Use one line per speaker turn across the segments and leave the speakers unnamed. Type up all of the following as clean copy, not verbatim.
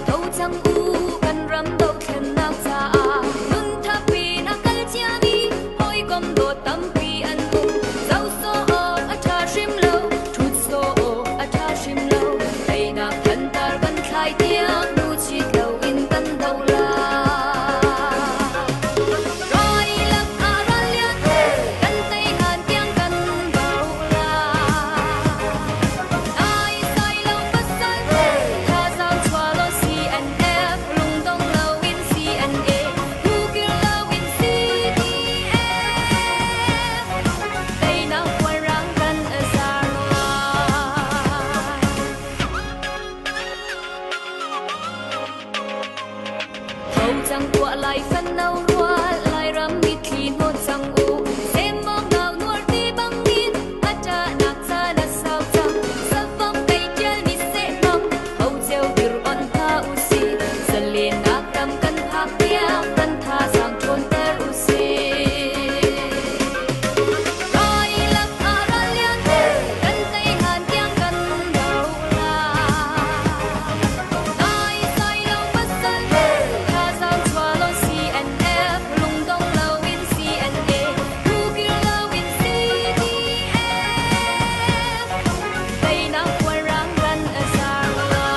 Tho cang u kan ram dothlennak caah nunthap in a kal ciami hawikom dawt tampi an um. Zoh sawh awk a ṭha hrim lo, ṭhut sawh awk a ṭha hrim lo. Teinak thantar kan thlai tiang lucit loin kan do lai. Rai lak ah ral lian kan tei hlan tiang kan do lai. Nai sai lo pasal thazaang chuah law CNF lungdong loin CNA hnu-kir loin CDF teinak puanrang kan zar lai. Tho cang tuah lai fanno rual Lairam mitthli hnawt cang u Semmawng nau nuar ti bangin a ṭahnak caan a sau cang Safang kei ṭial mi sehmang ho cio dir onh hna u sih Zalennak ram kan phak tiang kan thazaang ṭhawnter u sih Rai lak ah ral lian kan tei hlan tiang kan do lai Nai sai lo pasal thazaang chuah law CNF lungdong loin CNA hnu-kir loin CDF teinak puanrang kan zar lai.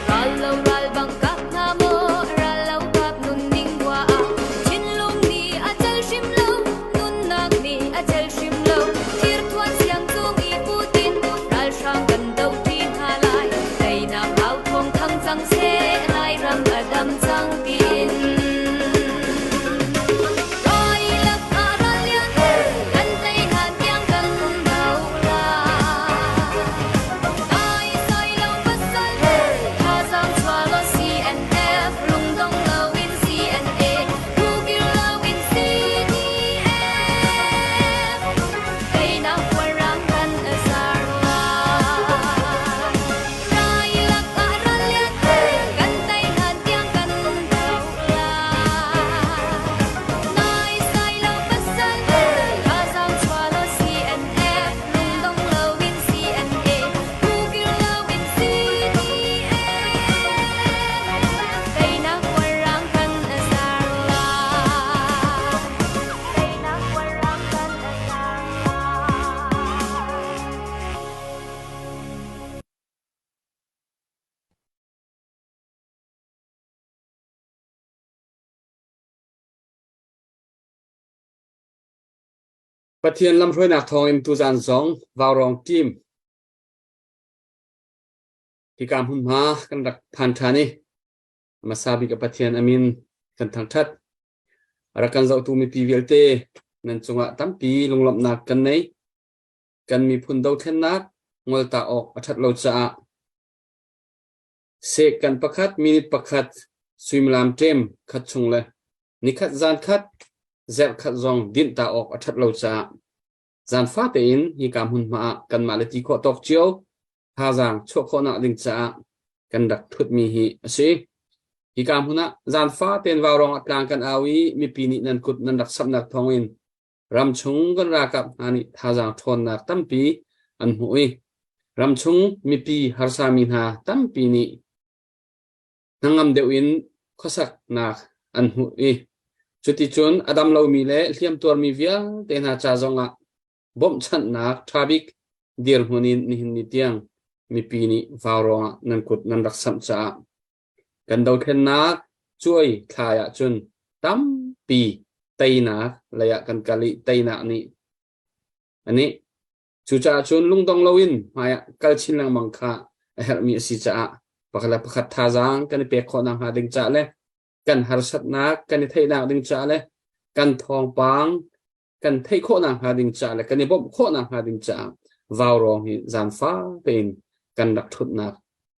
Ral lo ral bang kap hna maw ral lo kap nunning bua ah thinlung nih a cel hrim lo nunnak nih a cel hrim lo thirthuan siang cung i putin ralhrang kan do ṭi hna lai teinak au thawng thang cang seh Lairam a dam cang tiin Rai lak ah ral lian kan tei hlan tiang kan do lai Nai sai lo pasal thazaang chuah law CNF lungdong loin CNA hnu-kir loin CDF teinak puanrang kan zar lai. Rai lak ah ral lian kan tei hlan tiang kan do lai. Nai sai lo pasal thazaang chuah law CNF lungdong loin CNA hnu-kir loin CDF teinak puanrang kan zar lai. Teinak puanrang kan zar lai.
Pathian lamhruainak thawngin tuzan zong Vaurawng team hika hmunhma kan rak phan ṭhan i hmasa bik a Pathian a min kan thangṭhat. A rak kan zohtu mipi vialte nan cungah tampi lunglawmhnak kan nei. Kan miphun dothlennak ngolta awk a ṭhat lo caah sehkan pakhat minute pakhat suimilam ṭem khat chung le nikhat zan khat zerh khat zong dinh ta awk a ṭhat lo caah zaanfa tein hika hmunhma ah kanmah le ti khawh tawk cio thazaang chuah khawhnak ding caah kan rak ṭhutmi hi a si. Hika hmun ah zaanfa tein vaurawng ah tlang kan au i mipi nih nan kut nan rak samhnak thawngin ramchung kan ralkap hna nih thazaang ṭhawnnak tampi an hmuh i ramchung mipi harsami hna tampi nih hnangam deuh in khuasaknak an hmuh i cuticun a dam lomi le hliamtuarmi vialte hna ca zongah bawmhchanhnak ṭha bik dirhmun in nihin ni tiang mipi nih vaurawng ah nan kut nan rak samh caah kan dothlennak cuai thlai ahcun tampi teinak lei ah kan kal i teinak nih ani Cucaah cun lungdong loin hmaiah kal chin lengmang kha a herhmi a si caah pakhat le pakhat thazaang kan i pek khawh nakhnga ding caah le kan harsatnak kan i theihnak ding caah le kan thawngpang kan theih khawh nakhnga ding caah le kan i bawmh khawh nakhnga ding caah vaurawng hi zaanfa tein kan rak ṭhutnak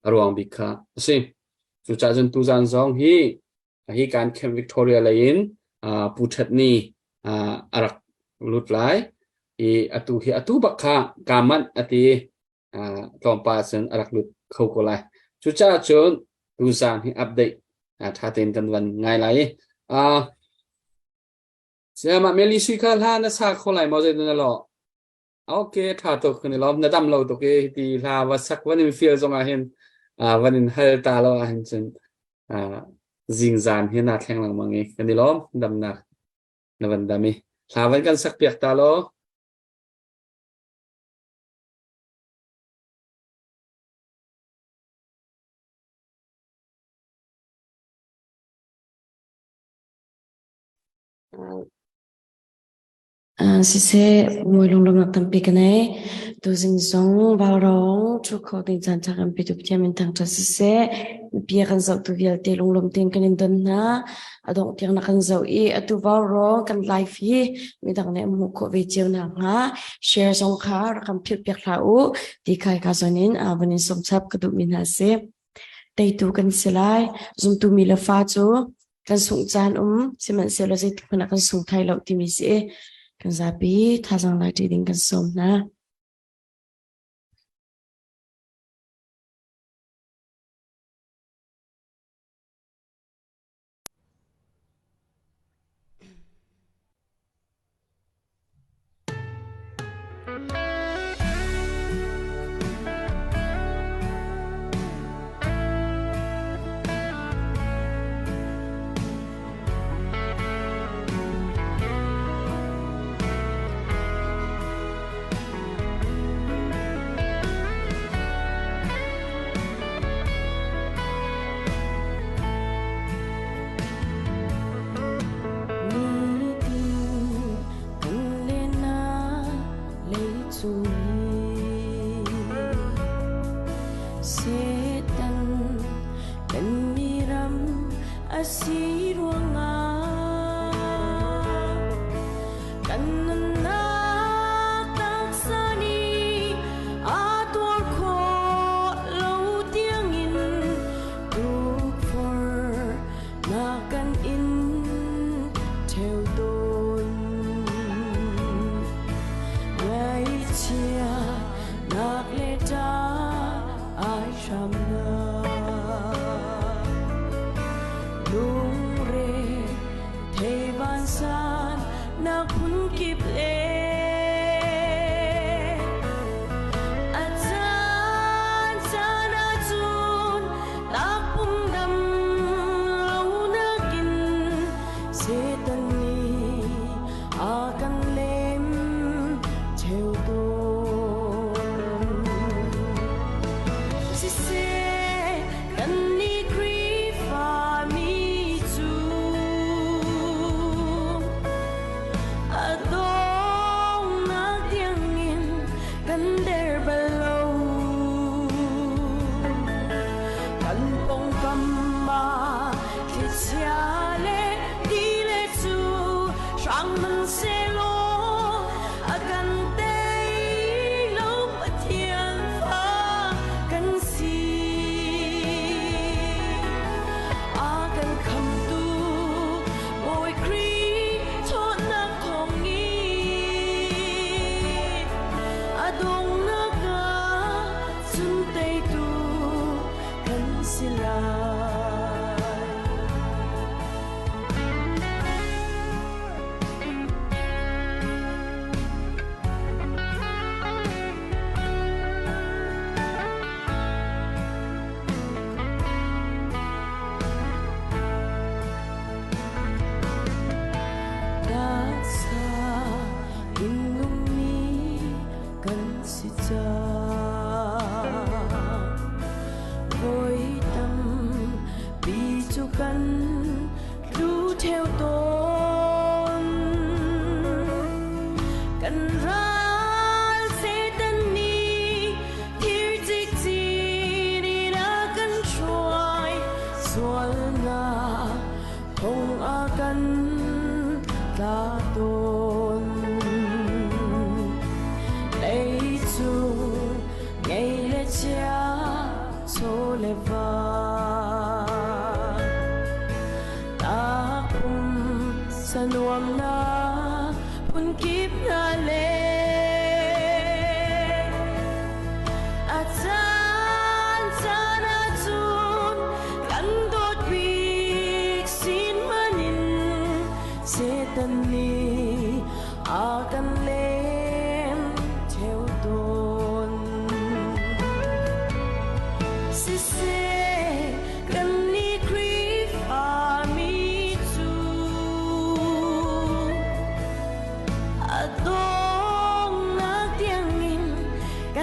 a ruang bik kha a si. Cucaah cun tuzaan zong hi hi kan Camp Victoria lei in Pu Ṭhet Ni a rak lut lai i atu hi atu bak kha kaa manh a ti tlawmpal cun a rak lut kho ko lai. Cucaah cun tuzaan hi update ṭha tein kan van ngai lai i. Sayamah Meli sui kha hla na sa kho lai maw zei na lo? Okay, tha tuk kan i lawm. Na dam lo tuk i ti hla va sak van in feel zong ah hin van in hal ta lo ah hin cun zingzan hi na thleng lengmang i kan i lawm damnak na van dam i hla van kan sak piak ta law.
Siseh, mawi lunglawmhnak tampi ka nei. Tuzing zong vaurawng ṭhu kho ding caan ṭha kan petu Pathian min thangṭhat siseh, mipi a kan zohtu vialte lunglawm tein kan in don hna. A dongh tiang na kan zoh i atu vaurawng kan live hi midang nih an hmuh khawh ve cio nakhnga share zong kha rak kan philh piak hlah u ti kha hika zawn in van in sawm chap ka duhmi hna a si. Teitu kan si lai. Zumtu mi le fa cu kan sungh caan um sihmanhsehlaw zeitik hmanh ah kan sung thai lo timi si i kan zapi thazaang lai ṭi ding kan sawm hna. Nitin kan lennak leicung hi Satan kan mi ram a si ruangah kan nunnak taksa nih aa tuar khawh lo tiangin tukforh na kan in ṭheo tawn. Ngaihchia nak le ṭa ai hramnak lungre thei vansan nak phun kip le a caan caan ahcun Takpum dam lo nakin Satan nih a kan lem ṭheo tawn. Siseh, kannih Khrihfami cu a donghnak tiangin kan der bal lo. Kan pawngkam ah thlichia le ti le cu hrang hmanhsehlaw a kan tei lo Pathian fa kan si. A kan khamtu Bawi Khrih ṭhawnnak thawngin a donghnak ah cun teitu kan si lai. Taksa in nungmi kan si cang. Voi tampi cu kan tlu ṭheo tawn. Kan ral Satan nih thir cikcin in a kan hruai sualnak thong a kan tla tawn. Leicung ngei le chia chaw le va takpum sanuamnak phunkip hna le a caan caan ahcun kan dawt bik sin hmanh in Satan nih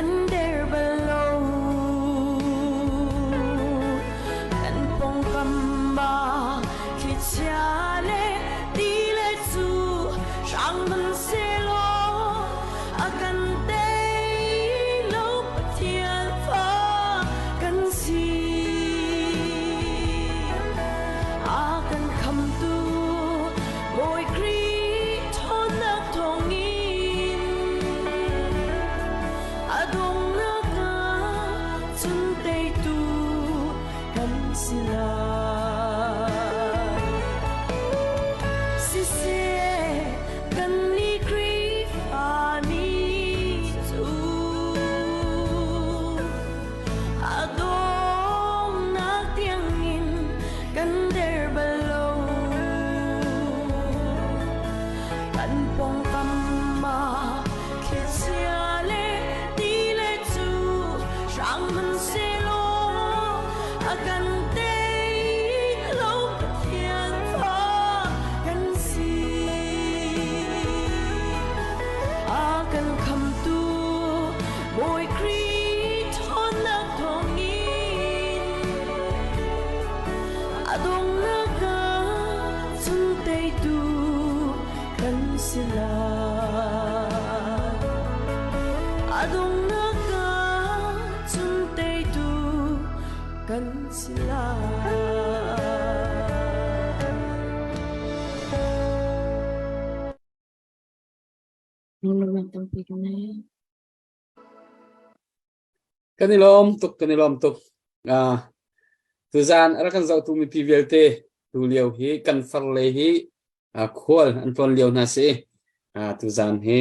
Kan der bal lo. Kan pawngkam ah thlichia le ti le cu hrang hmanhsehlaw a kan tei lo Pathian fa kan si. A kan khamtu Bawi Khrih ṭhawnnak thawngin a donghnak ah cun teitu kan si lai. Siseh, kannih Khrihfa nih cu a donghnak tiangin kan der bal lo. Kan pawngkam ah thlichia le ti le cu hrang hmanhsehlaw a kan tei lo Pathian fa kan si. A kan khamtu Bawi Khrih ṭhawnnak thawngin a donghnak ah cun teitu kan si lai. A donghnak ah cun teitu kan si lai.
Lunglawmhnak tampi kan ngei.
Kan i lawm tuk, kan i lawm tuk. Uh, tuzaan a rak kan zohtu mipi vialte tu lio hi kan farle hi uh, khual an tlawn lio hna si. Uh, tuzaan hi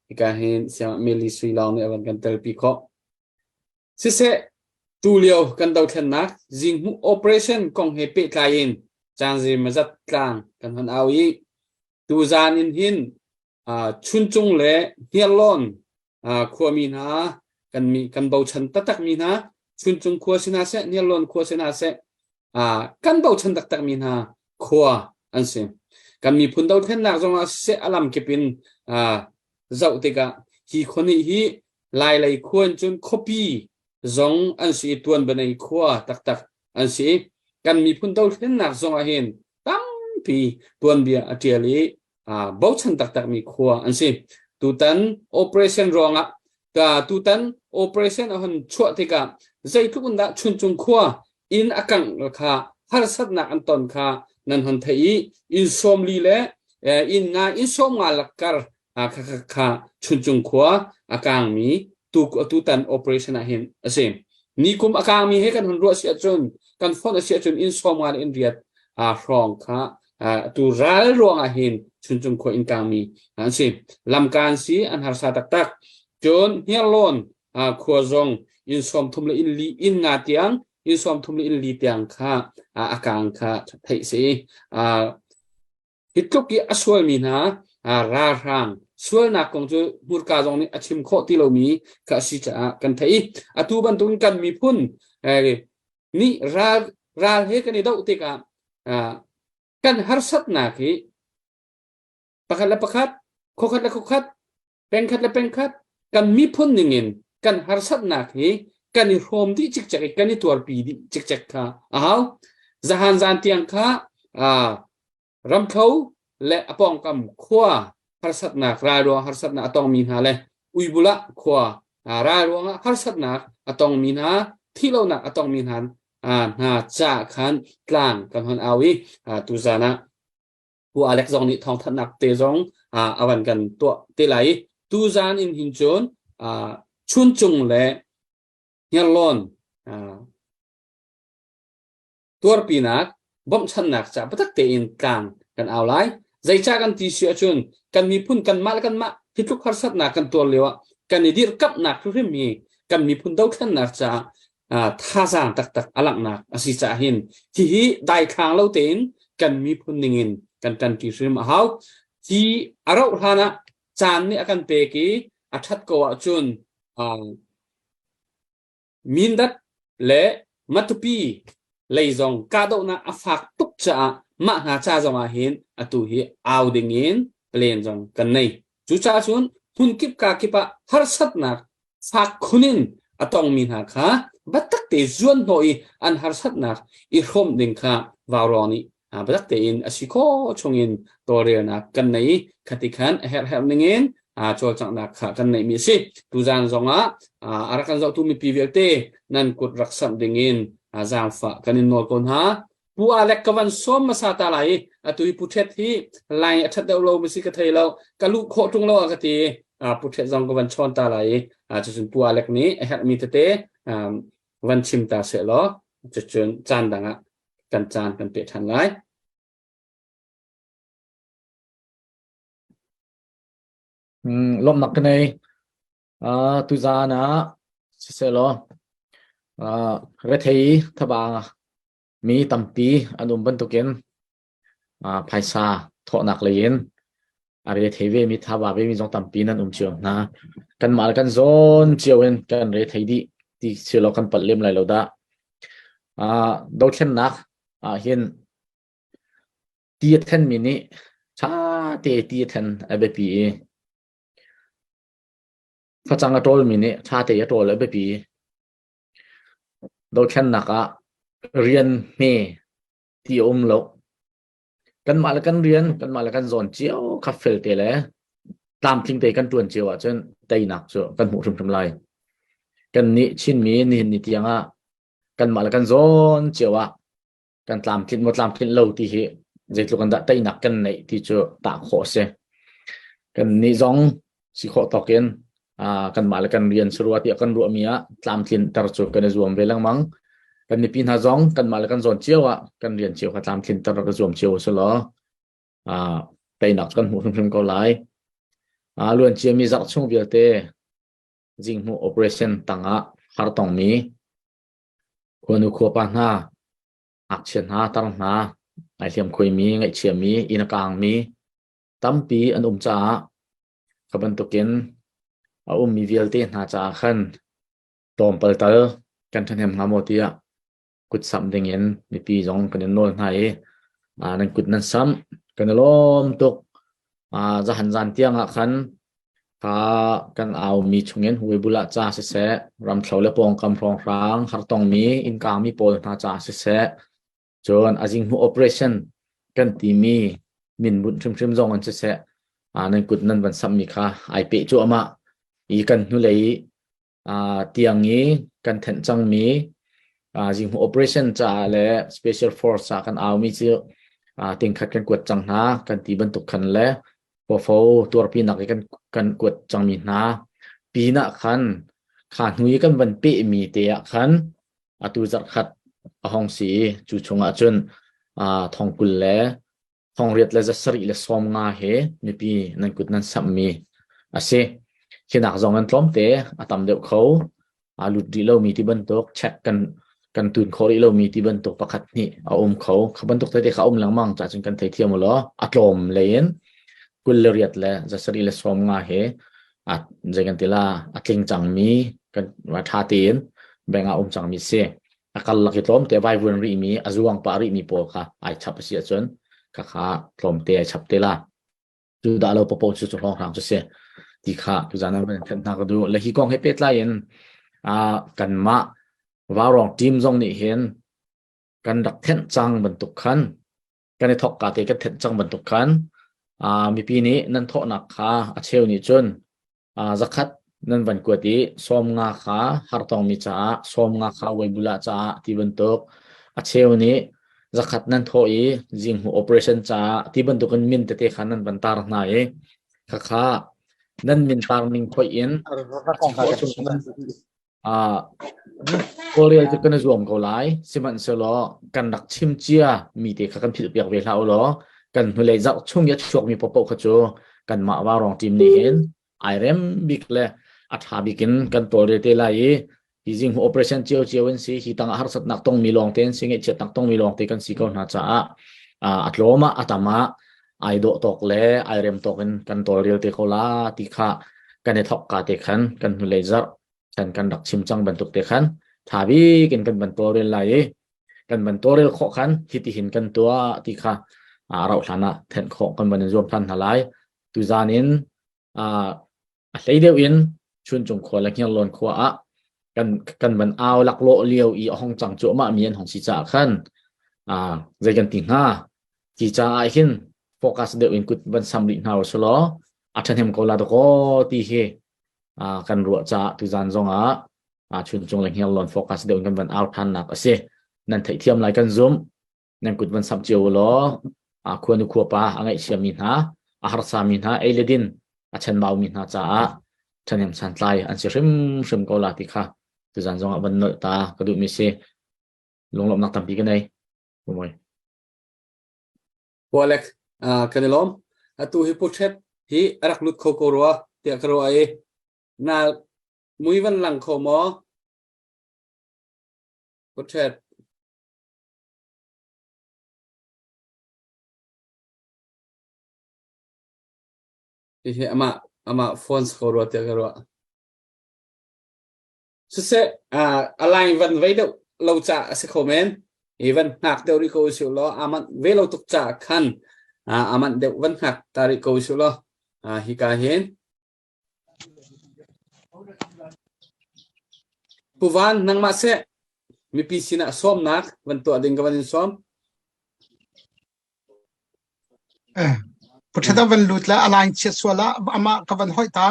hika hin siang Meli Sui Lawng nih a van kan telpi khawh. Siseh, tu lio kan dothlennak zinghmuh operation kong he pehtlai in caan mazat tlang kan hon au i tuzaan in hin uh, Chuncung le Hniarlawn uh, khuami hna kan mi kan bochan taktak mi hna Chuncung khua si hna seh Hniarlawn khua si hna seh uh, kan bochan taktak mi hna khua an si. Kan miphun dothlennak zong ah siseh a lam kip in uh, zoh tikah hi khua nih hi Lailei khua in cun khuapi zong an si i tuanbanei khua taktak an si. Kan miphun dothlennak zong ah hin tampi tuanbia a ṭial i aa bochan taktakmi khua an si. Tutan operation ruangah ka tutan operation a hun chuah tikah zeitluk in dah Chuncung khua inn a kangh kha harsatnak an ton kha nan hon theih i inn sawmli le inn nga inn sawm nga lakkar kha kha kha Chuncung khua a kangmi tu tutan operation ah hin a si. Nikum a kangmi he kan hun ruah si ahcun kan fonh a si ahcun inn sawm nga le inn riat hrawng kha tu ral ruangah hin Chuncung khua inn kangmi an si. Lamkaan si an harsa taktak. Cun Hniarlawn khua zong inn sawm thum le inn li inn nga tiang inn sawm thum le inn li tiang kha a kang kha theih si. Hi tluk i a sualmi hna ralhrang sualnak kong cu hmurka zong nih a chim khawh ti lomi kha a si caah kan theih i atu bantukin kan miphun nih ral ral he kan i doh tikah kan harsatnak hi pakhat le pakhat, khuakhat le khuakhat, pengkhat le pengkhat kan miphun ningin kan harsatnak hi kan i hrawm dih cikcek i kan i tuarpi dih cikcek kha a hau. Zahan zan tiang kha ramthlo le a pawngkam khua harsatnak ral ruang harsatnak a tongmi hna le uibulah khua ral ruangah harsatnak a tongmi hna thihlonak a tongmi hna hna ca khan tlang kan hon au i tuzan ah Pu Alex zong nih thawngthanhnak te zong a van kan tuah te lai i tuzan in hin cun Chuncung le Hniarlawn tuarpinak bawmhchanhnak ca biatak tein tlang kan au lai. Zeicah kan ti si ahcun kan miphun kanmah le kanmah hi tluk harsatnak kan tuar lio ah kan i dirkamhnak hrimhrim hi kan miphun dothlennak caah thazaang taktak a langhnak a si caah hin hihi daithlang lo tein kan miphun ningin kan ṭanṭi hrim a hau. Hi a rauh hlan ah caan nih a kan pek i a ṭhat ko ahcun Mindat le Matupi lei zong kahdohnak a fak tuk caah mah hna ca zong ah hin atu hi au ding in plan zong kan nei. Cucaah cun hmunkip kakip ah harsatnak. Fak khun in a tongmi hna kha biatak te zuan hnawh i an harsatnak i hrawmh ding kha vaurawng nih biatak tein a si khawh chungin tawlrelnak kan nei i khati khan a herhherh ningin cawlcanghnak kha kan neihmi a si. Tuzaan zongah a rak kan zohtu mipi vialte nan kut rak samh dingin zaangfah kan in nawl ko hna. Pu Alec ka van sawm hmasa ta lai i atu hi Pu Ṭhet hi lai a ṭhat deuh lo masi ka thei lo ka luh khawh ṭung lo a ka ti Pu Ṭhet zong ka van chawn ta lai i cucun Pu Alec nih a herhmi tete van chim ta seh law cucun caan dang ah kan caan kan peh ṭhan lai.
Lawmhnak ka nei. Tuzaan ah siseh law rethei thaba mi tampi an um bantukin phaisa thawhnak lei in a re thei ve mi thaba ve mi zong tampi nan um cio hna. Kanmah le kan zawn cio in kan re thei dih ti si law kan palh lem lai lo dah. Dothlennak ah hin ti a thenmi nih ṭha te ti a then a biapi i Facang a ṭawlmi nih ṭhate a ṭawl a biapi. Dothlennak ah rian hme ti a um lo. Kanmah le kan rian, kanmah le kan zawn cio kha felte le tlamtling te kan ṭuan cio ahcun teinak cu kan hmuh hrimhrim lai. Kannih Chinmi nihin ni tiang ah kanmah le kan zawn cio ah kan tlamtlinh maw tlamtlinh lo ti hi zeitluk in dah teinak kan neih ti cu tah khawh a si. Kan nih zong si khawh tawk in kanmah le kan rian sarua tiah kan ruahmi ah tlamtlin ter cu kan i zuam ve lengmang. Kan mipi hna zong kanmah le kan zawn cio ah kan rian cio kha tlamtlin ter ka zuam cio si law teinak cu kan hmuh hrimhrim ko lai. Luan ciami zarh chung vialte zinghmuh operation tangah har tongmi Khuanu khuapa hna, ngakchia hna, tar hna, ai hliamkhuaimi, ngaihchiami, inn a kaangmi tampi an um caah kha bantukin a ummi vialte hna caah khan tlawmpal tal kan ṭhahnem hnga maw tiah kut samh dingin mipi zong kan in nawl hna i nan kut nan samh. Kan i lawm tuk. Zahan zan tiang ah khan Kha kan aumi chungin Webulah ca siseh, ramthlo le pawngkam hrawnghrang hartongmi innkangmi pawl hna ca siseh, cun a zinghmuh operation kan timi minbunh hrimhrim zong in siseh, nan kut nan van samhmi kha ai peh cuahmah i kan hnulei tiang i kan thenh cangmi zinghmuh operation caah le special force caah kan aumi cu tingkhat kan kuat cang hna kan ti bantuk khan le pawfo tuarpinak i kan kuat cangmi hna pinah khan kha hnu i kan van pehmi te ah khan atu zarhkhat a hong si i cu chungah cun thongkul le thongriat le zasarih le 50 he mipi nan kut nan samhmi a si. Hinak zong an tlawmte a tam deuh kho. A lut rih lomi ti bantuk check kan kan tun kho rih lomi ti bantuk pakhat hnih a um kho. Kha bantuk tete kha um lengmang ca cun kan theithiam u law a tlawm lei in 28 le zasarih le 50 he a zei kan ti la a tling cangmi kan tha tein bank ah um cangmi si. A karlak i tlawmte vai vuan rihmi a zuang pah rihmi pawl kha ai chap a si ahcun khakha tlawmte ai chap te la. Cu dah lo papo cu cu hrawnghrang cu si ti kha tuzan ah van thenh hna ka duh. Le hi kong he pehtlai in kanmah Vaurawng team zong nih hin kan rak thenh cang bantuk khan kan i thawk ka te kan thenh cang bantuk khan mipi nih nan thawhnak kha a cheu nih cun Zakhat nan van kuat i 50 kha hartongmi caah, 50 kha Weibulah caah ti bantuk. A cheu nih zakhat nan thawh i zinghmuh operation caah ti bantukin min tete kha nan van tar hna i khakha nan min tar ning khoih in Kawlrel cu kan i zuam ko lai. Sihmanhsehlaw kan rak chim cia mi te kha kan philhpiak ve hlah u law kan hnulei zarh chung i a chuakmi paohpaoh kha cu kanmah Vaurawng team nih hin ai rem bik le a ṭha bik in kan tawlrel te lai i hi zinghmu operation ciocio in si hi tangah harsatnak tongmi lawngte an si ngaihchiatnak tongmi lawngte kan si ko hna caah a tlawm ah a tam ah ai dawh tawk le ai rem tawk in kan tawlrel te ko la ti kha kan i thawk ka te khan kan hnulei zarh kan kan rak chim cang bantuk te khan tha bik in kan van tawlrel lai i kan van tawlrel khawh khan hiti hin kan tuah ti kha a rauh hlan ah thenh khawh kan van in zuam than hna lai tuzan in a hlei deuh in. Chuncung khua le Hngirlawn khua ah kan kan van au laklawh lio i a hong cang cuahmah mi an hong si caah khan zei kan ti hnga ti caah hin focus deuh in kut van sam rih hna usulaw a ṭhahnem ko la dakaw ti hi kan ruah caah tuzan zong ah Chuncung le Hngirlawn focus deuh in kan van au ṭhannak a si. Nan theihthiam lai kan zumh. Nan kut van samh cio u law khuanu khuapa a ngaihchiami hna, a harsami hna, ei le din a chanbaumi hna caah ṭhahnem santlai an si hrimhrim ko la ti kha tuzan zong ah van nolh ta ka duhmi si. Lunglawmhnak tampi ka nei. Umoi.
Walek kan i lawm. Atu hi Pu Ṭhet hi a rak lut kho ko rua tiah ka ruah i na mui van lang kho maw? Pu Ṭhet. Hihi amah amah phone si ko rua tiah ka ruah. Siseh, a line van vei deuh lo caah a si kho men. I van hngak deuh rih ko usih law aa manh ve lo tuk caah khan aa manh deuh van hngak ta rih ko usih law hika hin Pu Van, nangmah seh mipi sinah sawmnak van tuah ding ka van in sawm.
Eh, Puṭhata van lut la a line chiat sual ah amah ka van hoih ta.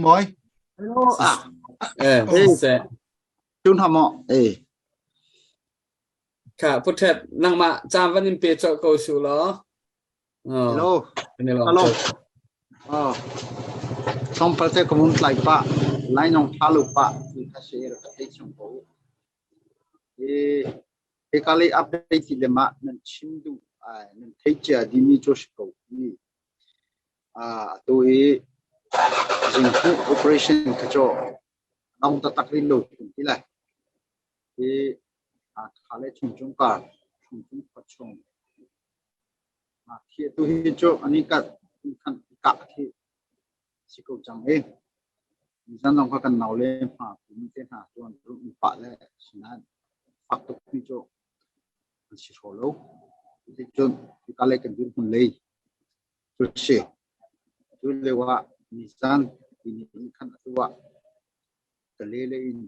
Moi.
Hello. Ah.
Eh, seh.
Tun ha mo. Eh.
Kha Puthet nangmah caan van in pe colh ko su law.
Hello. Hello. Oh. Song palte ka mun tlai pa. Lai nong tha lu pa. Ni kha se ra ka thei chung ko. Eh, he ka le update ti le ma nan chim du nan thei chia di mi cho shi ko. Atu hi zinghmuh operation kha cu dong taktak rih lo kan ti lai. Hi Hakha le Chuncung kar, Chuncung khua chung khi atu hi cu an i kah khan kah khi si ko cang i nizan zong kha kan nau le hma kum te hna cu an rum pah le sinain fak tuk mi cu an si hraw lo. Cuticun hika lei kan dirhmun lei cu a si. Cu lio ah nizan tihni in khan atu ah Kale lei in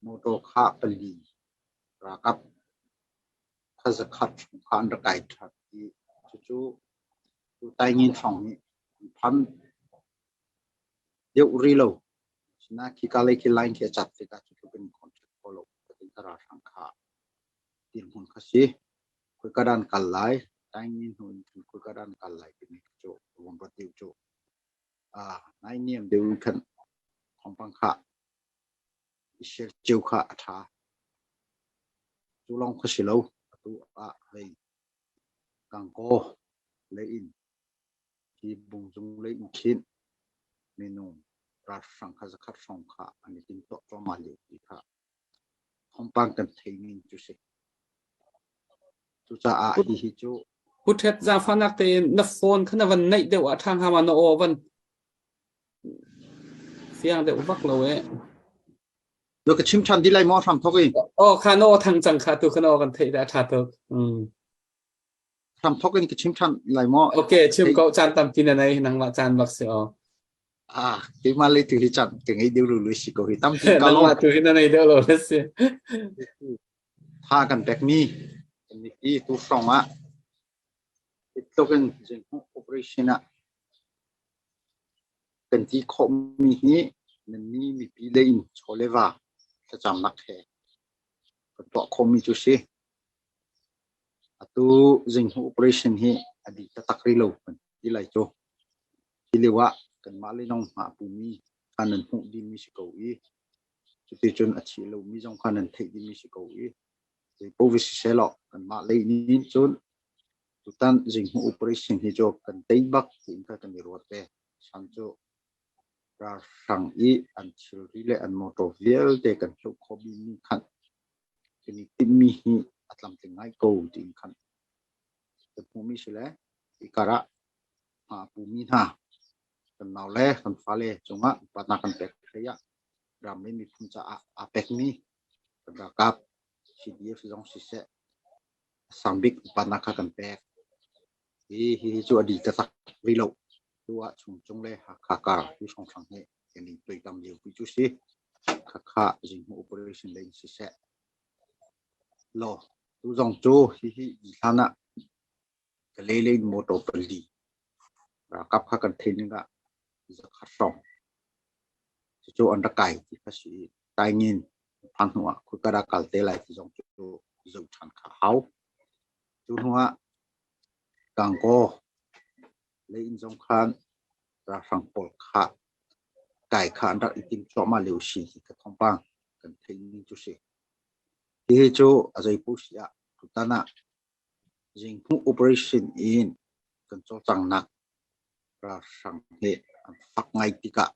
motor kha pali ralkap khuazakhat chung kha an rak kai ṭhan i cucu Taingin hrawng nih an phan deuh rih lo. Asinain khika lei khi line khi a cat tikah cu tluk in contact kho lo ka ralhrang kha dirhmun kha si. Khoika dah an kal lai, Taingin hnu in khan khoika dah an kal lai timi cu vung ruat deuh cu. Naihniam deuh in khan thawngpang kha i share cio kha a ṭha. Cu lawng kha si lo, atu ah hei Gangaw lei in Hi bungzung lei in khin minung ralhrang kha zakhat hrawng kha an i timtuah cuahmah lio ti kha thawngpang kan thei ning cu si. Cucaah hihi cu
Pu Ṭhet zaangfahnak tein na phone kha na van naih deuh ah ṭha hnga ma na aw van fiang deuh vak lo eh.
Na ka chim ṭhan dih lai maw hram thok in?
Aw kha na aw thang cang kha tu kha na aw kan theih dah ṭha tuk.
Hram thok in ka chim ṭhan lai maw?
Okay, chim ko caan tampi na nei nangmah caan bak si aw.
Ah, keimah lei tu hi caan ka ngei deuh lu si ko hi tampi ka
Nangmah tu hi na nei deuh lo na si.
Tha kan pekmi kan mipi tu hrawng ah tluk in zinghmuh operation ah kan ti khawhmi hi nanni mipi lei in chaw le va thlacamnak he kan tuah khawhmi cu si. Atu zinghmuh operation hi a dih taktak rih lo kan ti lai cu. Hi lio ah kanmah le nong hma pumi kha nan hmuh dingmi si ko i cuticun a thi lomi zong kha nan theih dingmi si ko i zeipaoh va siseh law kanmah lei nih cun tutan zinghmuh operation hi cu kan tei bak tiin kha kan i ruat ve. San cu ralhrang i an thilri le an motor vialte kan hloh khawh mi khan kan i timhmi hi a tlamtling ngai ko tiin khan kan hmuhmi si le hi karah hma pumi hna kan nau le kan fale cungah upatnak kan pek hlei ah ram le miphun caah aa pekmi kan ralkap CDF zong siseh a sang bik upatnak kha kan pek. Hi hi cu a dih taktak rih lo. Tu ah Chuncung le Hakha kar hi hrawnghrang hi kan in tuaitam lio pi cu si. Khakha Zinghmuh operation lei in siseh. Law tu zong cu hihi hlan ah Kalay lei in motor pali ralkap kha kan theih ning ah zakhat hrawng cucu an rak kai ti kha si i Taingin phan hnu ah khoika dah kal te lai ti zong cu zoh ṭhan kha a hau. Cu hnu ah Gangaw lei in zong khan ralhrang pawl kha kai kha an rak i tim cuahmah lio si ti kha thawngpang kan theih ning cu si. Hihi cu a zeipaoh si ah tutan ah Zinghmuh operation in kan cawlcanghnak ralhrang he an fak ngai tikah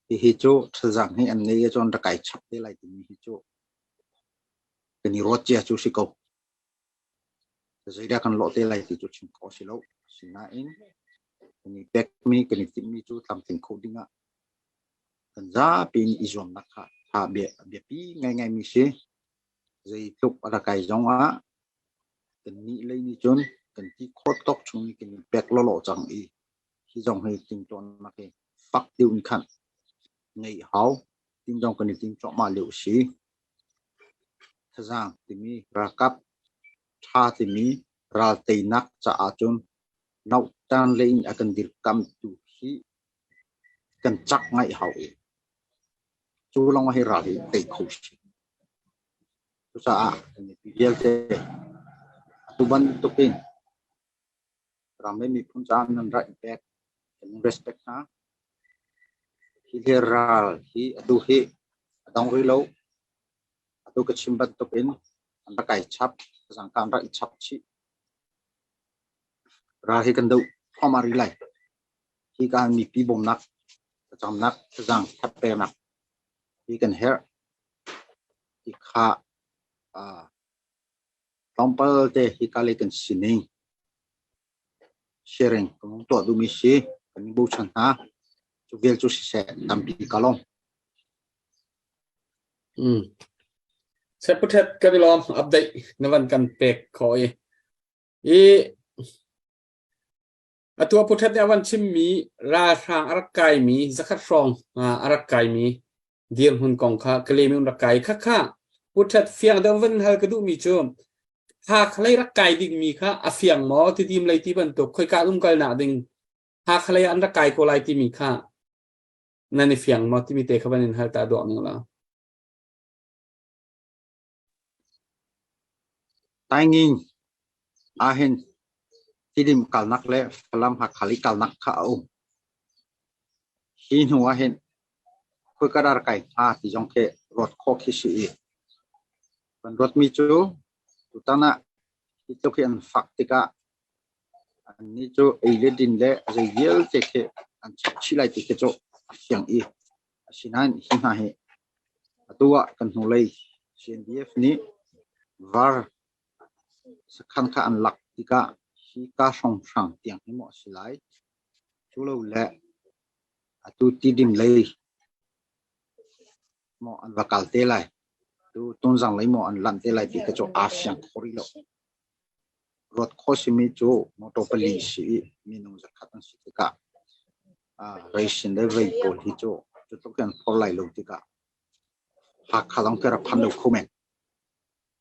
hihi cu thazaang hi an ngei ahcun rak kai chap te lai timi hi cu kan i ruat cia cu si ko. Zeidah kan lawh te lai ti cu chim khawh a si lo. Asinain kan i pekmi, kan i timhmi cu tlamtling kho dingah kan zapi in i zuamnak kha tha biapi ngaingaimi si. Zeitluk a rak kai zong ah kannih lei nih cun kan ti khawh tawk chung in kan i pek lawlaw cang i hi zong hi timhtuahnak hi fak deuh in khan ngeih hau. Tin zong kan i tim cuahmah lio a si. Thazaang timi ralkap ṭha timi ral teinak caah cun nautan lei in a kan dirkamtu hi kan cak ngaih hau i cu lawng hi ral hi tei kho si. Cucaah kan mipi vialte atu bantuk in ram le miphun caah nan rak i pek kan in respect hna. Hi le ral hi atu hi a dong rih lo. Atu ka chim bantuk in an rak kai chap, zangka an rak i chap chih. Ral hi kan doh thluahmah rih lai. Hi ka mipi bawmnak, thlacamnak, thazaang that peknak hi kan herh. Hi kha tlawmpal te hika lei kan sining sharing kan hung tuah duhmi si kan in bochan hna. Cu vial cu siseh tampi ka lawm.
Seputhet kan i lawm update na van kan pek kho i i Atu ah Pu Htet nih a van chimmi ralhrang a rak kaimi zakhat hrawng a rak kaimi dirhmun kong kha Kalay in rak kai. Khakha Pu Htet fiang deuh van hal ka duhmi cu Hakha lei rak kai dingmi kha a fiang maw Tidim lei ti bantuk khoika um kalnak ding Hakha lei an rak kai ko lai timi kha nan i fiang maw timi te kha van in hal ta duak ning la.
Tainging ahhin Tidim kalnak le Falam Hakha lei kalnak kha a um. Hi hnu ahhin khoika dah kai hnga ti zong khi ruat khawh khi si i kan ruatmi cu tutan ah hi tluk hi an fak tikah annih cu ei le din le a zei vialte khi an chap chih lai ti khi cu a fiang i asinain hi hna hi Atu ah kan hnulei CNDF nih VAR sakhan kha an lak tikah hika hrawnghrang tiang hi maw a si lai? Cu lo le atu Tidim lei maw an va kal te lai? Tu Tonzang lei maw an lanh te lai ti kha cu aa fiang kho rih lo. Ruat khawh simi cu motor pali si i minung zakhat an si tikah Ration le vei pawl hi cu cutluk in an phor lai lo tikah Hakha zong khi rak phan lo kho men.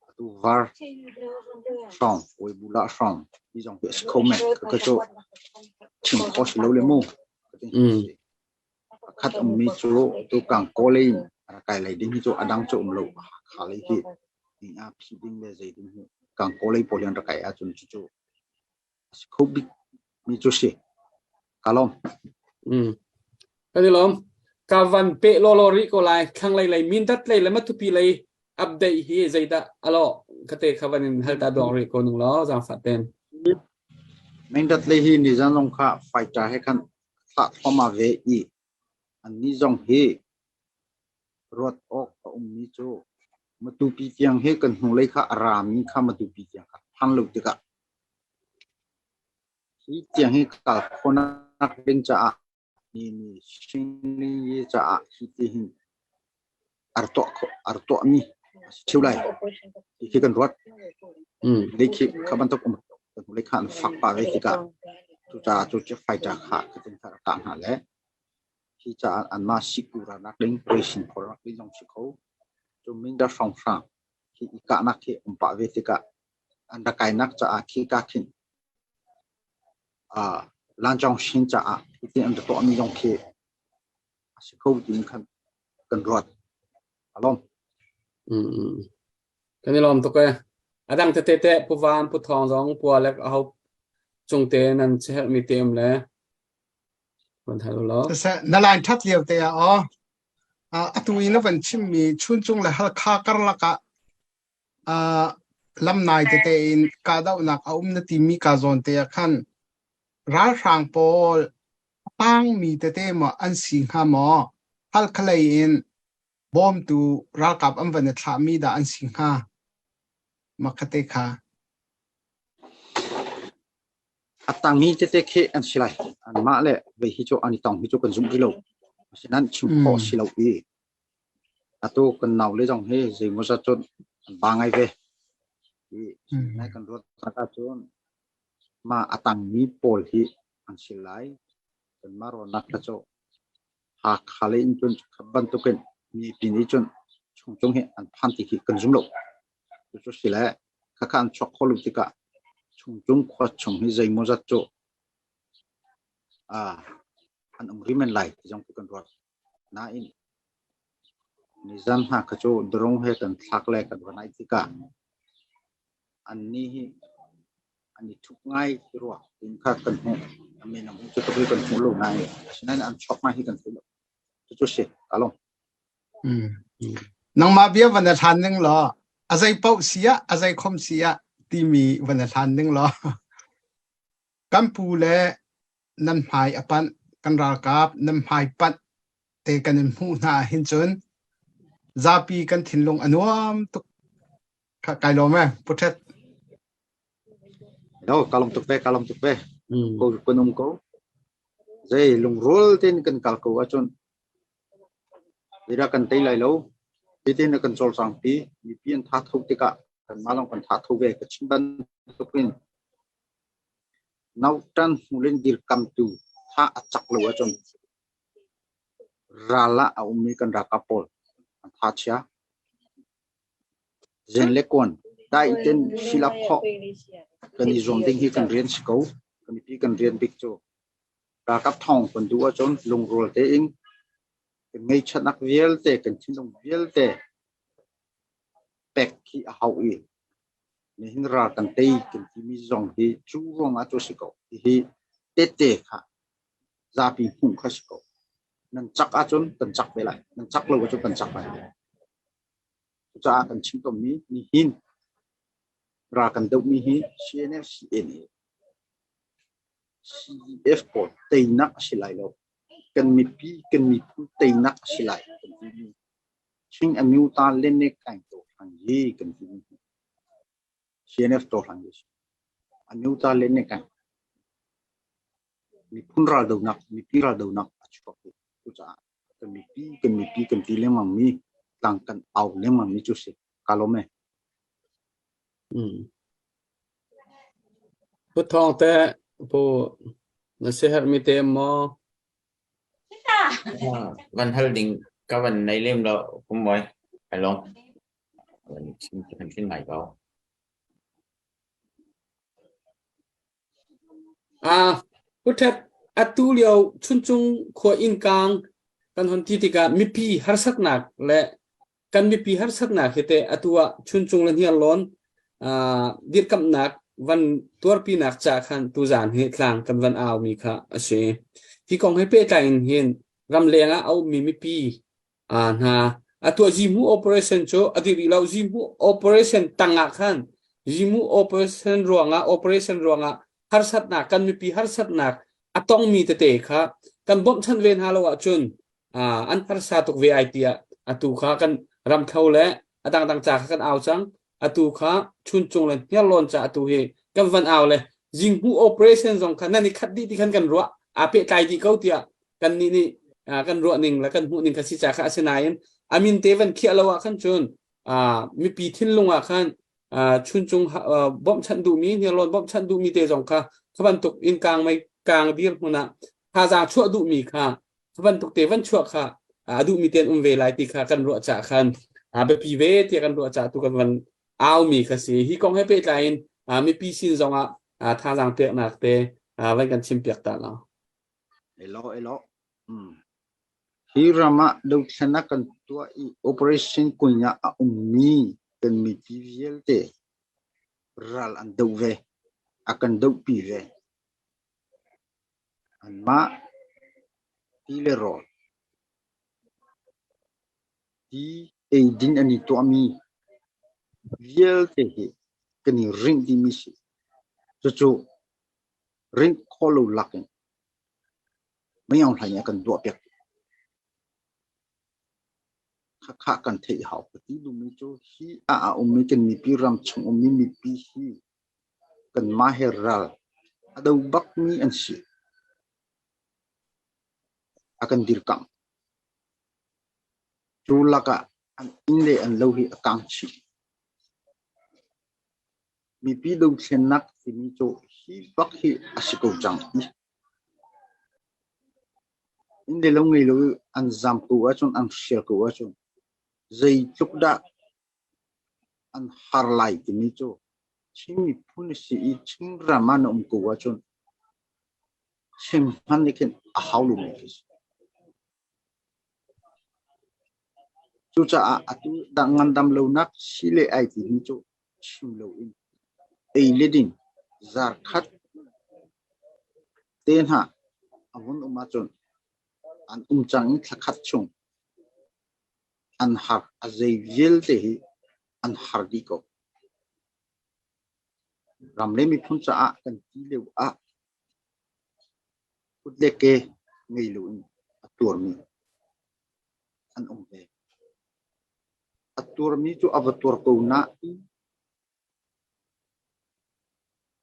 Atu var hrawng, Weibula hrawng hi zong hi a si kho men. Ka cu chim khawh si lo le mu. Pakhat ummi cu tu kang kawl in rak kai lei ding hi cu a dang cu um lo. Hakha lei hi ni a phi ding le zei ding hi kang kawl lei pawl hi an rak kai ahcun cucu a si kho bik mi cu si. Ka lawm.
Kan i lawm. Ka van pe lawlaw rih ko lai. Thlanglei lei Mindat lei le Matupi lei update hi zeidah alo kate kha van in hal ta duang rih ko nung law zaangfah ten.
Mindat lei hi nizan zong kha fighter he khan thlah thluahmah ve i annih zong hi ruat awk a ummi cu Matupi tiang hi kan hnulei kha a rami kha Matupi tiang kha phan lo tikah hi tiang hi kal khawhnak ding caah ni ni Shingli caah hi ti hin ar tuahmi a si ṭheo lai ti khi kan ruat. Lei khi kha bantuk um kan hnulei kha an fak pah ve tikah. Cucaah cu jet fighter kha khatin kha rak kah hna le hi caah anmah sikura nak ding ration phor nak ding zong si kho. Cu Mindat hrawnghrang khi i kahnak khi um pah ve tikah an rak kainak caah khi ka khin uh, Lanchong Shin caah hitin an rak tuahmi zong khi a si kho tiin khan kan ruat. Alom.
Mm. Kan i lawm tuk e. A dang tete te Pu Van, Pu Thawng zong pua le aho cung te nan chiherhmi te um le van hal law.
Siseh, na line that lio te ah aw atu i na van chimmi Chuncung le Halkha karlak ah lamnai tete in kahdohnak a um na timi ka zawn te ah khan ralhrang pawl a tangmi tete maw an si hnga maw Halkha lei in bawmtu ralkap an van i thlahmi dah an si hnga makhate kha
A tangmi tete khi an si lai. Anmah le vei hi cu an i tong hi cu kan zumh rih lo. Asinain chim khawh si lo i atu kan nau le zong hi zeimawzat cun an ba ngai ve. I nai kan ruat tak ahcun mah a tangmi pawl hi an si lai. Kanmah ruahnak kha cu Hakha lei in cun kha bantukin mipi nih cun chungcung hi an phan ti khi kan zum lo. Cucu si le khakha an chuak kho lo tikah chungcung khua chung hi zeimawzat cu an um rih men lai ti zong khi kan ruat. Nain nizan hna kha cu drone he kan thlak le kan va naih tikah annih hi an i thup ngai ti rua tin kha kan hmuh. A min an hmuh cu tuk kan hmuh lo nain asinain an chuak ngai hi kan thei lo. Cucu si, ka lawm.
Nangmah bia van i hlan ning law a zei paoh si ah a zei khom si ah timi van i hlan ning law kan pu le nan hmai a panh kan ralkap nan hmai panh te kan in hmuh hna hin cun zapi kan thinlung a nuam tuk kai lawm e puthet
No, ka lawm tuk ve, ka lawm tuk ve. Ko kan um ko. Zei lungrual tein kan kal ko ahcun Zeidah kan tei lai lo. Hitin a kan cawlcangpi. Mipi an tha tho tikah kanmah lawng kan tha tho ve. Ka chim bantukin nautan hmul in dirkamtu tha a cak lo ahcun ral ah a ummi kan ralkap pawl an tha chia. Zen le kuan dai ten silap khawh kan i zuam ding hi kan rian si ko. Kan mipi kan rian bik cu Ralkap thawng kan duh ahcun lungrual tein kan ngeihchiatnak vialte, kan thinlung vialte pek khi a hau i nihin ral kan tei kan timi zong hi cu ruangah cu a si ko. Hihi tette kha zapi hmuh kha si ko. Nan cak ahcun kan cak ve lai. Nan cak lo ahcun kan cak lai. Cucaah kan chim tawnmi nihin ral kan dohmi hi CNF CNA CDF pawl teinak a si lai lo. Kan mipi, kan miphun teinak a si lai kan timi. Chin Amyota Lene Kaing Tawhlang hi kan timi. CNF Tawhlang hi. Amyota Lene Kaing. Miphun raldonak, mipi raldonak a chuak i cucaah kan mipi, kan mipi kan ti lengmang mi, tlang kan au lengmang mi cu si. Ka lawm e.
Pu Thawng te pu na siaherhmi te maw?
Van hal ding ka van nei lem lo kum moi. Ai long. Van chim kan thin ngai ko.
Pu Ṭhet, atu lio Chuncung khua innkang kan hon ti tikah mipi harsatnak le kan mipi harsatnak hi teh atu ah Chuncung le Hniarlawn dirkamhnak van tuarpinak ca khan tuzaan hi tlang kan van aumi kha a si. Hi kong he pehtlai in hin ramleng ah a ummi mipi hna atu ah Zimu operation cu a dih rih lo. Zimu operation tangah khan Zimu operation ruangah operation ruangah harsatnak kan mipi harsatnak a tongmi tete kha kan bawmhchanh ve hna lo ahcun an harsa tuk ve ai tiah atu kha kan ramthlo le a dangdang ca kha kan au cang. Atu kha Chuncung le Hniarlawn ca atu hi kan van au le Zinghu operation zong kha nan i khat dih ti khan kan ruah aa pehtlai dih ko tiah kan nih nih kan ruah ning le kan hmuh ning kha si ca kha asinain amin te van khiah lo ah khan cun mipi thinlung ah khan Chuncung bawmhchanh duhmi Hniarlawn bawmhchanh duhmi te zong kha kha bantuk innkang mei. kang dirhmun ah thazaang chuah duhmi kha bantuk te van chuah kha a duhmi te an um ve lai ti kha kan ruah cah khan a biapi ve tiah kan ruah cah tu kan van aumi kha si. Hi kong he pehtlai in mipi sin zongah thazaang peknak te van kan chim piak ta lo.
Elo elo. Hmm. Hi ram ah dothlennak kan tuah i operation kunya a ummi kan mipi vialte ral an doh ve, a kan dohpi ve. Anmah ti le rawl, ti eidin an i tuahmi vialte hi kan i rinh dihmi si. Cucu rinh khawh lo lak in Mei Aung Hlaing nih a kan duahpiak. Khakha kan theih hau. Ka ti duhmi cu hi ah a ummi kan mipi ram chung ummi mipi hi kanmah he ral a do bakmi an si. A kan dirkamh. Cu lakah an inn le an lo hi a kang chih. Mipi dothlennak timi cu hi bak hi a si ko cang. Inn le lo ngei lo i an zaam ko ahcun, an hrial ko ahcun zeitluk dah an har lai timi cu Chin miphun na si i Chinram ah na um ko ahcun chim hmanh nih khin a hau lomi khi si. Cucaah atu dah ngandam lonak si le ai timi cu chim loin ei le ding zarkhat te hna a vun um ahcun an um cang i thlakhat chung an har a zei vialte hi an har dih ko. Ram le miphun caah kan ti lio ah kut le ke ngei loin a tuarmi an um ve. A tuarmi cu a va tuar ko nain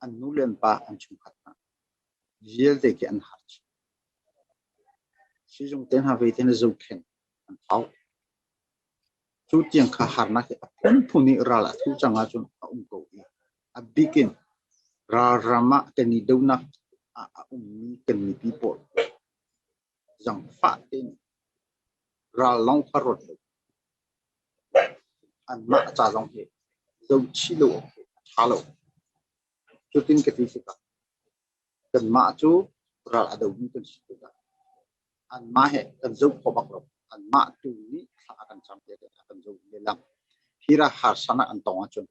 an nu le an pa an chungkhat hna vialte khi an har chih. Sizung te hna ve te na zohkhenh an hau. Cu tiang kha harnak hi a phunphun i ral a thu cang ahcun a um ko i a bik in ralram ah kan i dohnak ah a ummi kan mipi pawl zangfah tein ral lawng kha ruat lo. Anmah ca zong hi zohchih lo awk a ṭha lo. Cutin ka ti tikah kanmah cu ral a domi kan si tikah anmah he kan zoh kho bak lo. Anmah tu nih thla a kan cam te a kan zoh lehlam. Hi ra harsanak an tong ahcun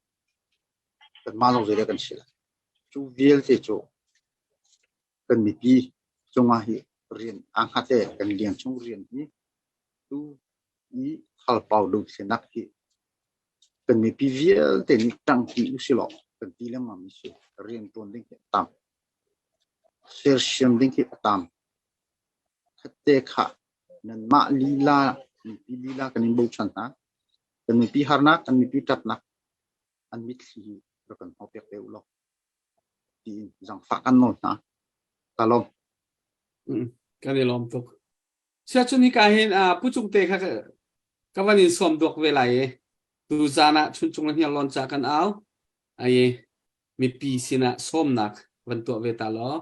kanmah zong zeidah kan si lai. Cu vialte cu kan mipi cungah hi rian aa hngat le kan liang chung rian hi tu i thalpau dothlenak hi kan mipi vialte nih ṭangpi usilaw kan ti lengmang mi si. Rian ṭuan ding hi a tam. Sersiam ding hi a tam. Khatte kha nanmah lila mipi lila kan in bochan hna. Kan mipi harnak, kan mipi ṭapnak an mitthli hi rak kan hnawhpiak te u law tiin zangfah kan nawl hna. Ka lawm.
Kan i lawm tuk. Siacun hika hin Pu Cung te kha ka van in sawm duak ve lai i tu zan ah Chuncung le Hniarlawn ca kan au. Ai mipi sinah sawmnak van tuah ve ta law.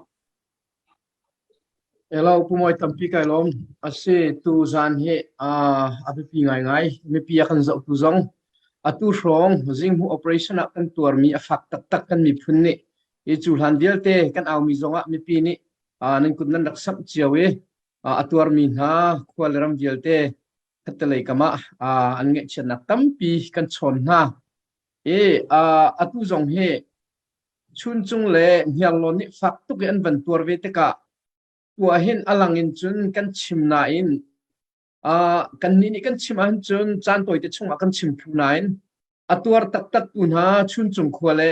Elo Pu Mawi tampi kai lawm. Asi tu zan hi a biapi ngaingai. Mipi a kan zohtu zong atu hrawng zinghmuh operation ah kan tuarmi a fak taktak kan miphun nih i cu hlan vialte kan aumi zongah mipi nih nan kut nan rak samh cio i a tuarmi hna khua le ram vialte khattelei kam ah an ngaihchiatnak tampi kan chawn hna. I atu zong hi Chuncung le Hniarlawn nih fak tuk i an van tuar ve tikah tu ahhin a lang in cun kan chim nain kannih nih kan chim ahhin cun caan tawite chungah kan chim thlu nain a tuar taktak tu hna Chuncung khua le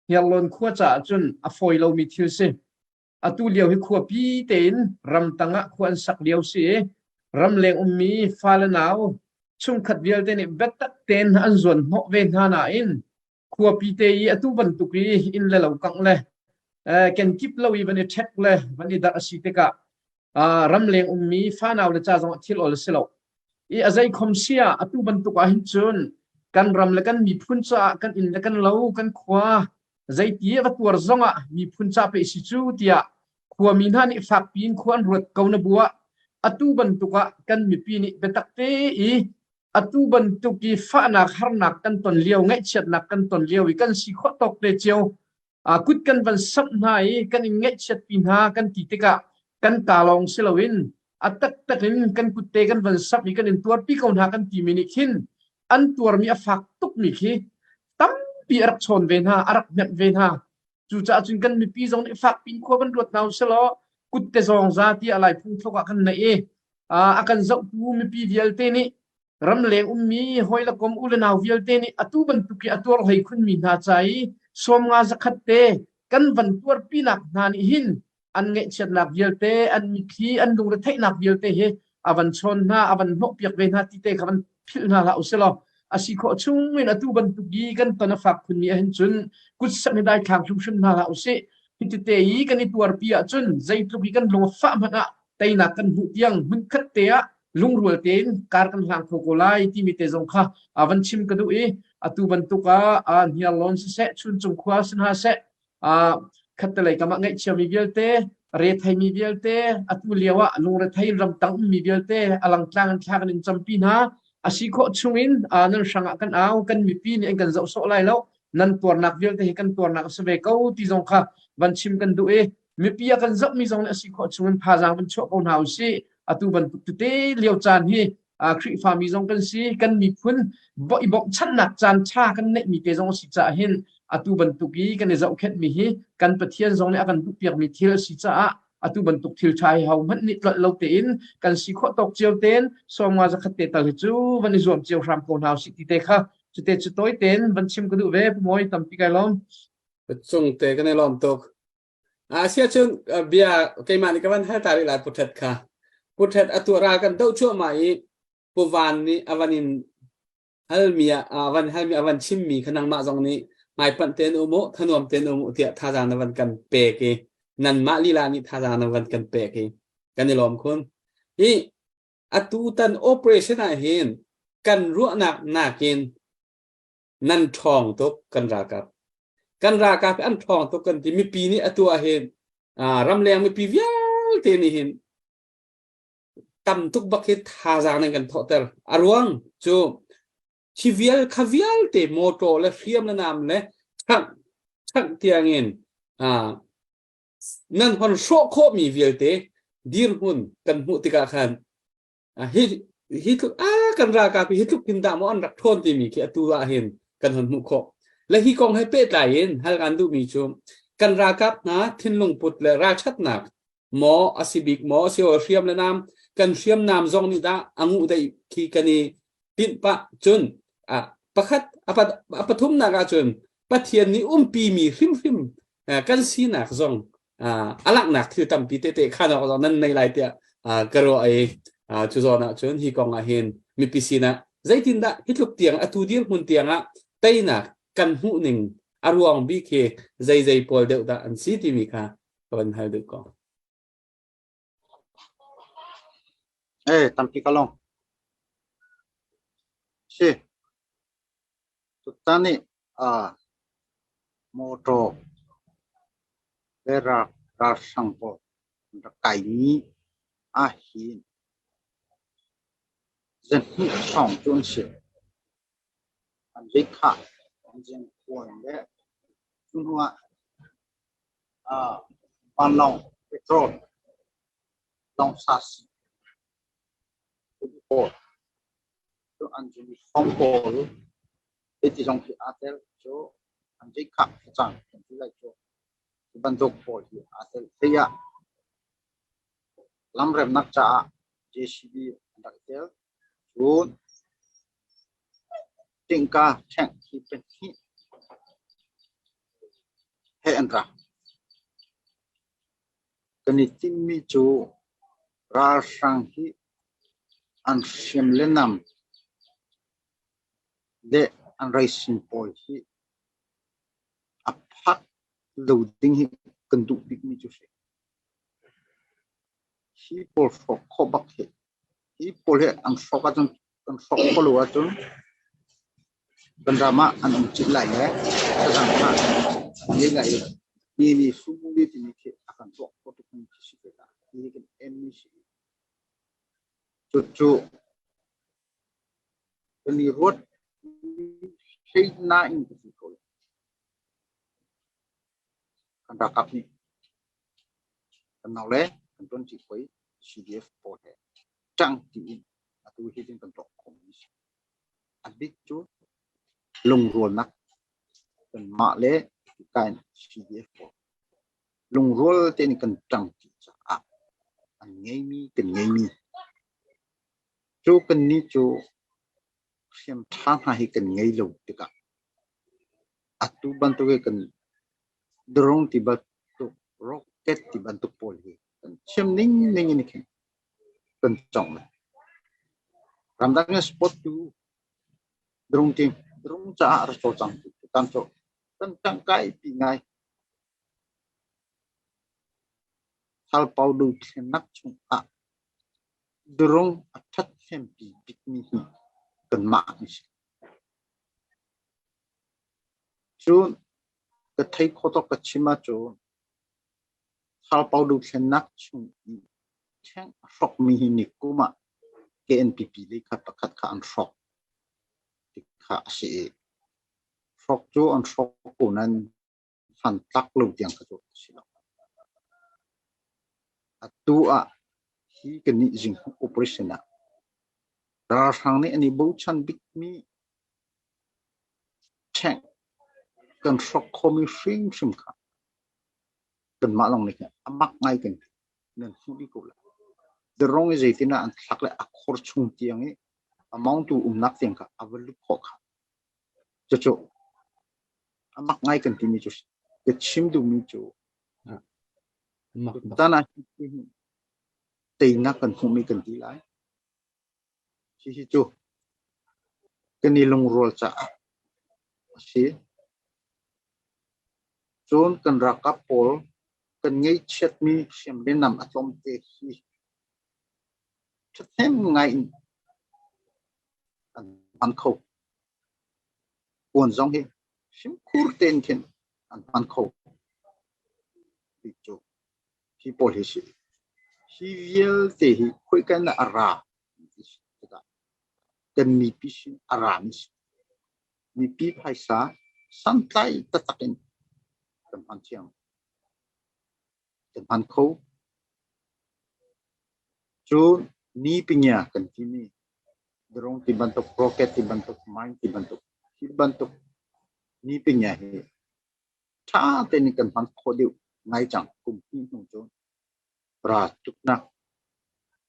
Hniarlawn khua caah cun a fawi lomi thil si. Atu lio hi khuapi tein ramtang ah khua an sak lio si i ramleng ummi fale nau chungkhat vialte nih biatak tein an zuan hnawh ve hna nain khuapi te i atu bantuk i inn le lo kangh le kenkip lo i van i ṭhek le van i darh a si tikah ramleng ummi fanau le ca zong thil ol a si lo. I a zeikhom si ah atu bantuk ah hin cun kan ram le kan miphun caah kan inn le kan lo kan khua zeiti a va tuar zong ah miphun ca pe si cu tiah. Khuami hna nih fakpi in khua an ruat ko na bu ah atu bantuk ah kan mipi nih biatak te i atu bantuk i fahnak harnak kan ton lio, ngaihchiatnak kan ton lio i kan si khawh tawk te cio kut kan van samh hna i kan in ngaihchiatpi hna kan ti tikah kan ta lawng si loin a taktak in kan kutte kan van samh i kan in tuarpi ko hna kan timi nih khin an tuarmi a fak tukmi khi tampi a rak chawn ve hna, a rak hnemh ve hna. Cucaah cun kan mipi zong nih fak pin khua van ruat hna usih kutte zawng za tiah Lai phungthluk ah kan neih i a kan zohtu mipi vialte nih ramleng ummi hawi le kom u le nau vialte nih atu bantuk i a tuar hlei khunmi hna ca i 50 zakhat te kan van tuarpinak hna nih hin an ngaihchiatnak vialte, an mitthli, an lungretheihnak vialte hi a van chawn hna, a van hnawhpiak ve hna ti te kha van philh hna hlah usilaw a si khawh chung in atu bantuk i kan ton a fak khunmi ahhin cun kut sam hi daithlang hrimhrim hna hlah usih. Hiti te i kan i tuarpi ahcun zeitluk i kan lung a fah hmanh ah teinak kan hmuh tiang hmunkhat te ah lungrual tein kar kan hlang kho ko lai timi te zong kha van chim ka duh i atu bantuk ah hniarlawn siseh, Chuncung khua si hna seh, khattelei kam ah ngaihchiami vialte, retheimi vialte, atu lio ah lungrethei ramtang ummi vialte alangtlang in thla kan in campi hna. A si khawh chungin nan hrang ah kan au, kan mipi nih an kan zoh sawh lai lo, nan tuarnak vialte hi kan tuarnak a si ve ko ti zong kha van chim kan duh i mipi a kan zohmi zong nih a si khawh chungin thazaang van chuah ko hna usih. Atu bantuk tete lio caan hi Khrihfami zong kan si, kan miphun i bawmhchanhnak caan ṭha kan neihmi te zong a si caah hin atu bantuk i kan i zohkhenhmi hi kan Pathian zong nih a kan duhpiakmi thil a si caah atu bantuk thil ṭha hi hohmanh nih tlolh lo tein kan si khawh tawk cio tein 50 zakhat te tal hi cu van i zuam cio hram ko hna usih ti te kha cute cu tawi tein van chim ka duh ve. Pu Mawi, tampi kai lawm.
Cung te kan i lawm tuk. Asiahcun bia keimah nih ka van hal ta rih lai Pu Ṭhet kha. Pu Ṭhet atu ral kan doh cuahmah i Pu Van nih a van in halmi ah a van halmi a van chimmi kha nangmah zong nih hmaipanh tein um u, thanuam tein um u tiah thazaang na van kan pek i nanmah lila nih thazaang na van kan pek i kan i lawm khun. Hi atu tan operation ah hin kan ruahnak nakin nan ṭhawng tuk kan ralkap. Kan ralkap hi an ṭhawng tuk kan ti. Mipi nih atu ah hin ramleng mipi vialte nih hin tam tuk bak hi thazaang nan kan thawhter. A ruang cu hi vial kha vialte motor le hriam le nam le changh changh tiangin nan hon hrawh khawhmi vialte dirhmun kan hmuh tikah khan hi hi tluk a kan ralkap hi tluk hin dah maw an rak ṭhawn timi khi atu ah hin kan hon hmuh khawh. Le hi kong he pehtlai in hal kan duhmi cu kan ralkap hna thinlung put le ralṭhatnak maw a si bik maw a si o hriam le nam kan hriamnam zong nih dah a nguh dei khi kan i tinh pah cun pakhat a pathumnak ah cun Pathian nih umpi mi hrimhrim kan sinak zong a langhnak thil tampi tete khan awk zong nan nei lai tiah ka ruah i cu zawn ah cun hi kong ah hin mipi sinah zeitindah hi tluk tiang atu dirhmun tiang ah teinak kan hmuh ning a ruang bik hi zei zei pawl deuh dah an si timi kha ka van hal duh ko.
Eh, tampi ka long. Si. Tutan nih mawṭaw le ralhrang pawl an rak kaimi ahhin zahnih hrawng cu an si. An rikhah, an zengkhuan le cu hnu ah vanlawng petrol lawngsas pawl cu an uniform pawl hiti zong hi aa tel cu an rikhah facang kan ti lai cu cu bantuk pawl hi aa tel. Hlei ah lamremnak caah JCB an rak i tel. Cun tingka ṭhengh hi pahnih he an ra. Kan i timhmi cu ralhrang hi an hriam le nam le an raisin pawl hi a phak lo ding hi kan duh bikmi cu si. Hi pawl hrawk khawh bak hi hi pawl hi an hrawk ahcun kan hrawk khawh lo ahcun kan ram ah an um cit lai le thazaang kha an ngei lai i. Mi nih sumuli timi khi a kan tuah khawh tukmi khi si te la. Hi kan en mi si. Cucu kan i ruat hlei nain ka ti ko lai. Kan ralkap nih kan nau le kan ṭuanṭi hawi CDF pawl he ṭang tiin atu hi tin kan tuah khawhmi si. A bik cu lungrualnak kanmah le kain CDF pawl lungrual tein kan ṭangṭi caah an ngeimi kan ngeimi cu kannih cu hriam ṭha hna hi kan ngei lo tikah atu bantuk hi kan drone ti bantuk rocket ti bantuk pawl hi kan thiam ning ning in khin kan cawng lai. Ramdang in sport tu drone team drone caah ra cawlcang tu kan cu kan ṭangkai pi ngai. Thalpau dothlennak chungah drone a ṭhathnempi bikmi hi kanmah an si. Cun ka thei khawh tawk ka chim ahcun thalpau dothlennak chung i ṭheng a hrawkmi hi nikum ah KNPP lei kha pakhat kha an hrawk ti kha a si i hrawk cu an hrawk ko nain hmantlak lo tiang kha cu a si lo. Atu ah hi kannih zinghmuh operation ah ralhrang nih an i bochan bikmi ṭheng kan hrawk khomi hrimhrim kha kanmah lawng nih khin a mak ngai kan ti. Nan hmuh dih ko lai. Darong i zeitin ah an thlak le a khor chung tiang i a mawngtu umnak tiang kha a va lut khawh kha. Cucu a mak ngai kan timi cu ka chim duhmi cu tutan ah teinak kan hmuhmi kan ti lai. Hihi cu kan i lungrual caah a si. Cun kan ralkap pawl kan ngeihchiatmi hriamrenam a tlawmte hi ṭhahnem ngai in an hman kho. Puan zong hi fimkhur tein khin an hman kho. Ti cu hi pawl hi si. Hi vialte hi khoika in dah a ra ti tikah kan mipi sin a rami si. Mipi phaisa santlai taktak in kan hman thiam. Kan hman kho. Cun ni pinya kan timi drone ti bantuk, rocket ti bantuk, mine ti bantuk, hi bantuk ni pinya hi ṭha tein kan hman khawh deuh ngai cang kum hnih hnu cun ra tuknak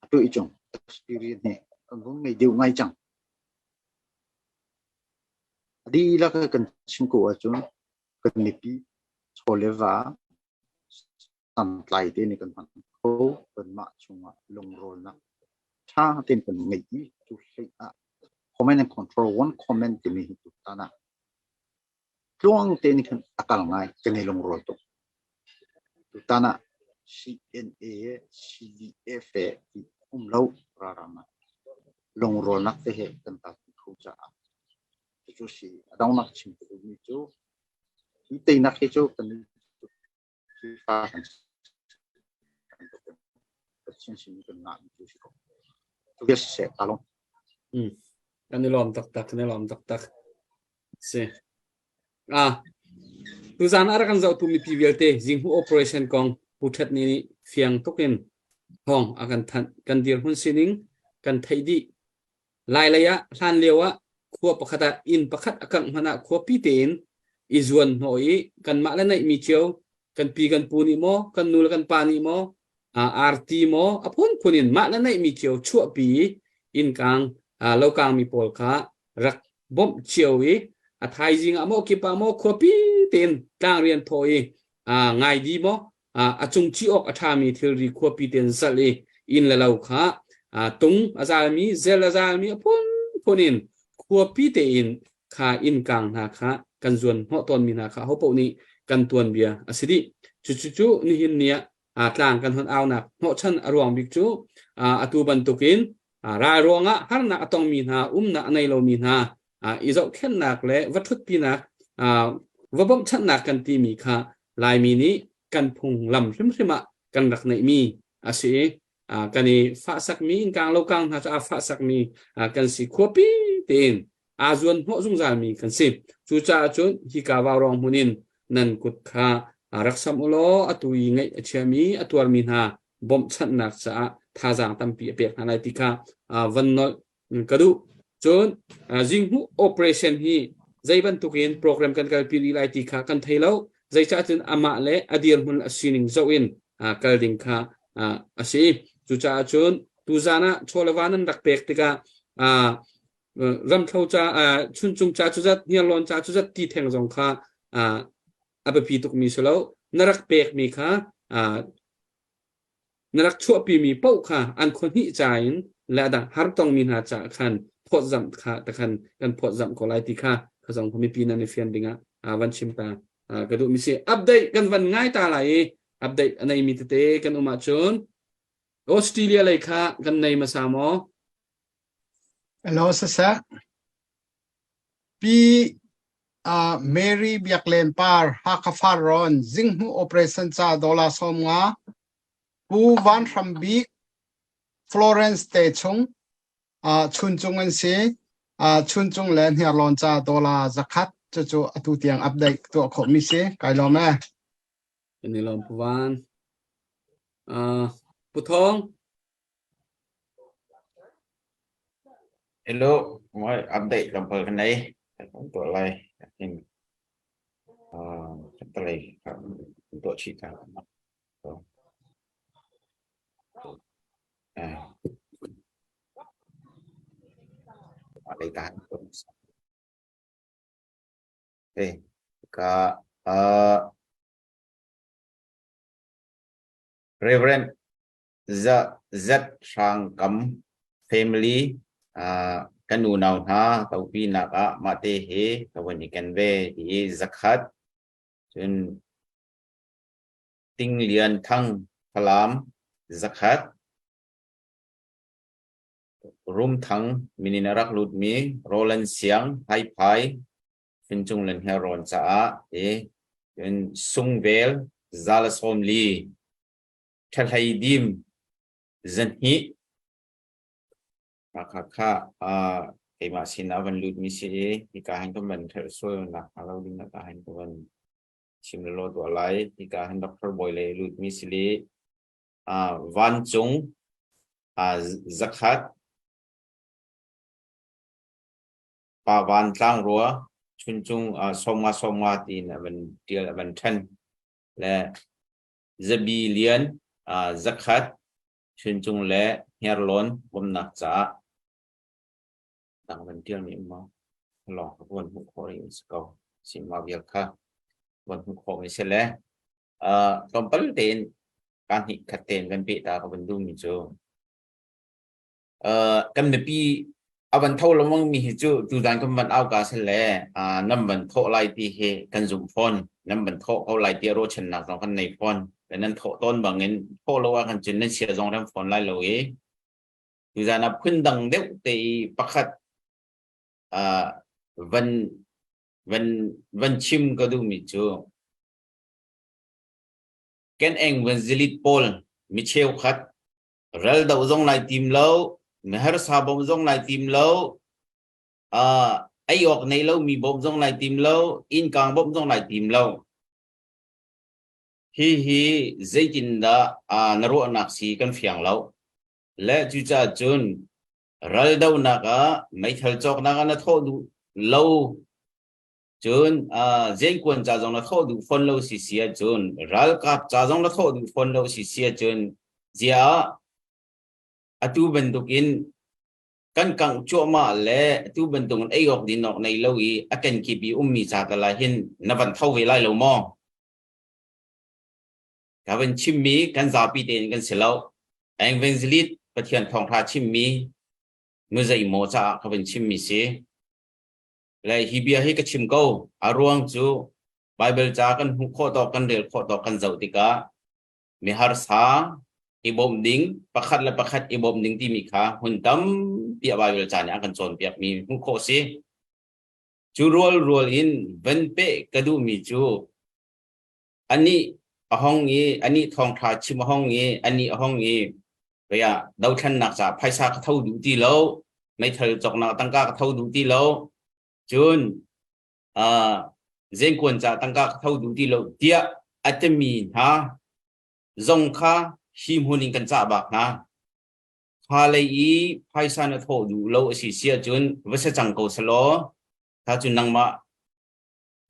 atu i cung experience hi kan vung ngei deuh ngai cang. A dihlak kan chim ko ahcun kan mipi chaw le va santlai te nih kan hman kho. Kanmah chungah lungrawlnak ṭha tein kan ngeih i cu hlei ah command and control one command timi hi tutan ah tluang tein khin a kal ngai kan i lungrual tuk. Tutan ah CNA CDF he ti um lo rarang ah lungrualnak te he kan kal kho caah cucu si a dongnak chim ka duhmi cu hi teinak hi cu kan Khrihfa kan Pathian sin kan ngahmi cu si ko. Cu siseh ta long.
Kan i lawm taktak, kan i lawm taktak. Si. Ah, tuzan ah rak kan zohtu mipi vialte Zinghu operation kong Pu Ṭhet Ni nih fiang tukin thawng a kan thanh. Kan dirhmun sining kan theih dih. Lailei ah hlan lio ah khua pakhat ah inn pakhat a kangh hmanh ah khuapi tein i zuan hnawh i kanmah le neihmi cio kan pi kan pu nih maw kan nu le kan pa nih maw arti maw a phunphun in mah le neihmi cio chuahpi i innkang lokangmi pawl kha rak bawmh cio i a thaizing ah maw kip ah maw khuapi tein tlangrian thawh i ngaidi maw a cungci awk a ṭhami thilri khuapi tein zalh i inn le lo kha tung a zalmi zel a zalmi a phunphun in khuapi tein kha innkang hna kha kan zuan hnawh tawnmi hna kha hopaoh nih kan tuanbia a si dih. Cucu nihin ni ah tlang kan hon aunak hnawhchan a ruang bik cu atu bantukin ral ruangah harnak a tongmi hna umnak a nei lomi hna i zohkhenhnak le va ṭhutpinak va bawmhchanhnak kan timi kha. Laimi nih kan phunglam hrimhrim ah kan rak neihmi a si i kan i fahsakmi innkang lokang hna cu aa fahsakmi kan si khuapi tein aa zuan hnawh zungzalmi kan si. Cucaah cun hika vaurawng hmun in nan kut kha rak sam u law atu i ngaih a chiami a tuarmi hna bawmhchanhnak caah thazaang tampi a pek hna lai ti kha van nolh ka duh. Cun zinghmuh operation hi zei bantukin program kan kalpi rih lai ti kha kan thei lo. Zeicah cun amah le a dirhmun a sining zoh in kal ding kha a si. Cucaah cun tuzan ah chawleva nan rak pek tikah ramthlo ca chuncung ca cu zat hniarlawn ca cu zat ti theng zong kha a biapi tukmi si lo. Na rak pekmi kha Na rak chuahpimi paoh kha an khua hnih ca in le a dang hartongmi hna caah khan phawtzamh kha ta khan kan phawtzamh ko lai ti kha kha zong kha mipi nan i fian dingah van chim ta ka duhmi si. Update kan van ngai ta lai i update a neimi tete kan um ahcun Australia lei kha kan nei hmasa maw?
Hello, siseh. Pi uh, Mary Biaklen Par Hakha Farrawn Zinghmuh Operation ca dollar 50 Pu Van Hram Bik Florence te chung uh, Chuncung an si uh, Chuncung le Hniarlawn ca dollar 100 cucu atu tiang update tuah khawh mi si kai lawm e
Kan i lawm Pu Van. Uh, Pu Thawng.
Hello, moi update tlawmpal kan nei. Kan tuah lai. In kan talei kan tuah chih ta. So. Eh. Lei ta. Eh, ka uh, Reverend Z Hrang Kam family kan unau hna topi nak ah mahte hi ka van i ken ve ti i zakhat cun Ting Lian Thang Falam zakhat Rum Thang minin a rak lutmi Roland Siang Haiphai Fincung le Hniarrawn caah i cun Sungvel Zala Sawmli Ṭhahlei dim zahnih kha kha keimah sin ah van lutmi si i hika hin kan van hrelh sual nak hnga lo ding ah hin ka van chim lelaw tuah lai. Hika hin Doctor Bawi lei lutmi si li vancung zakhat pa van tlangrua chuncung sawmnga sawmnga tiin a van ṭial a van ṭhen le Zabi Lian zakhat Chuncung le Hniarlawn bawmhnak caah dang van ṭialmi um maw? Lawng ka van hmuh khawh rih si ko. Sima vial kha van hmuh khawh mi si le tlawmpal tein ka hnih khat tein kan peh ta ka van duhmi cu Kan mipi a van tho lengmang mi hi cu tuzan kan van au ka sal le nan van thawh lai ti hi kan zumh fawn. Nan van thawh ko lai ti ruahchannak zong kan nei fawn. Nan thawh tawn bangin thawh lo ah kan cun nan sia zong rem fawn lai lo i tuzan ah phundang deuh te i pakhat van van van chim ka duhmi cu kan evangelist pawl mi cheukhat Ral doh zong lai tim lo, miharsa bawmh zong lai tim lo, uh, ei awk nei lo mi bawmh zong lai tim lo, innkang bawmh zong lai tim lo. Hi hi zeitindah uh, na ruahnak si kan fiang lo. Le cucaah cun ral dohnak ah meithal cawknak ah na thawh duh lo Cun zengkuan ca zong na thawh duh fawn lo si si ahcun ralkap ca zong na thawh duh fawn lo si si ahcun ziah atu bantukin kan kangh cuahmah le atu bantukin ei awk din awk nei lo i a kenkip i ummi ca tal ah hin na van tho ve lai lo maw? Ka van chimmi kan zapi tein kan si lo. Evangelist Pathian thawngtha chimmi muzeimaw caah ka van chimmi si. Le hi bia hi ka chim ko. A ruang cu Baibal ca kan hmuh khawh tawk kan rel khawh tawk kan zoh tikah mi harsa i bawmh ding pakhat le pakhat i bawmh ding timi kha hmun tampi a Baibal ca nih a kan cawnpiakmi hmuh khawh si. Cu rual rual in van peh ka duhmi cu Anih a hong i anih thawngṭha chim a hong i anih a hong i vei ah dothlennak caah phaisa ka tho duh ti lo, meithal cawknak tangka ka tho duh ti lo, cun uh, zengkuan caah tangka ka tho duh ti lo tiah a timi hna zong kha hi hmun in kan cah bak hna. Kha lei i phaisa na thawh duh lo a si si ahcun va si cang ko selaw kha cu nangmah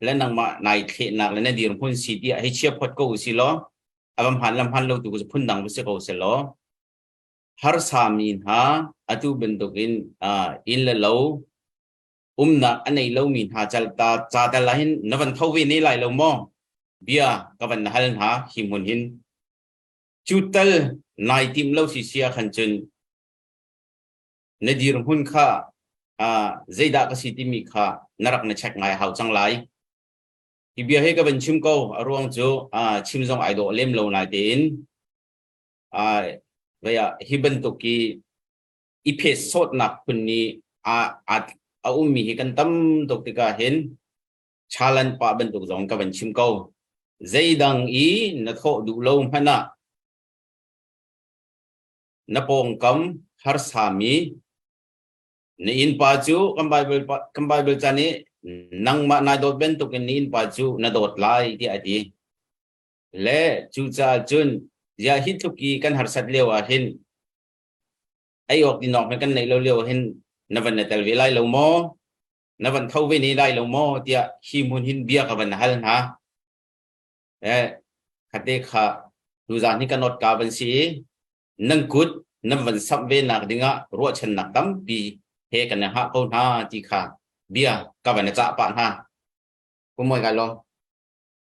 le nangmah nai thlehnak le na dirhmun si tiah hei chia phot ko usih law a va hmaan le hmaan lo tu cu phundang va si ko selaw harsa mi hna atu bantukin inn le lo umnak a nei lomi hna cal ta ca tal ah hin na van tho ve ne lai lo maw bia ka van hal hna hi hmun hin cu tal nai tim lo si sia khan cun na dirhmun kha zeidah ka si timi kha na rak na check ngai hau cang lai. Hi bia hi ka van chim ko a ruang cu chim zong ai dawh lem lo nai tein hi bantuk i i phet sawtnak phun nih a a ummi hi kan tam tuk tikah hin chalan pa bantuk zong ka van chim ko. Zeidang i na thawh duh lo hmanh ah na pawngkam harsami na innpa cu kan Bible kan Bible ca nih nangmah nai dawt bantukin na innpa cu na dawt lai tiah a ti. Le cucaah cun ziah hi tluk i kan harsat lio ah hin ei awk din awk kan neih lo lio ah hin na van na tel ve lai lo maw? Na van tho ve ne lai lo maw? tiah hi hmun hin bia ka van hal hna. Eh, khate kha tuzaan hi ka not ka van si i nan kut nan van samh ve nak dingah ruahchannak tampi he kan i hngah ko hna ti kha bia ka van i cah pah hna. Pu Mawi kai lawm.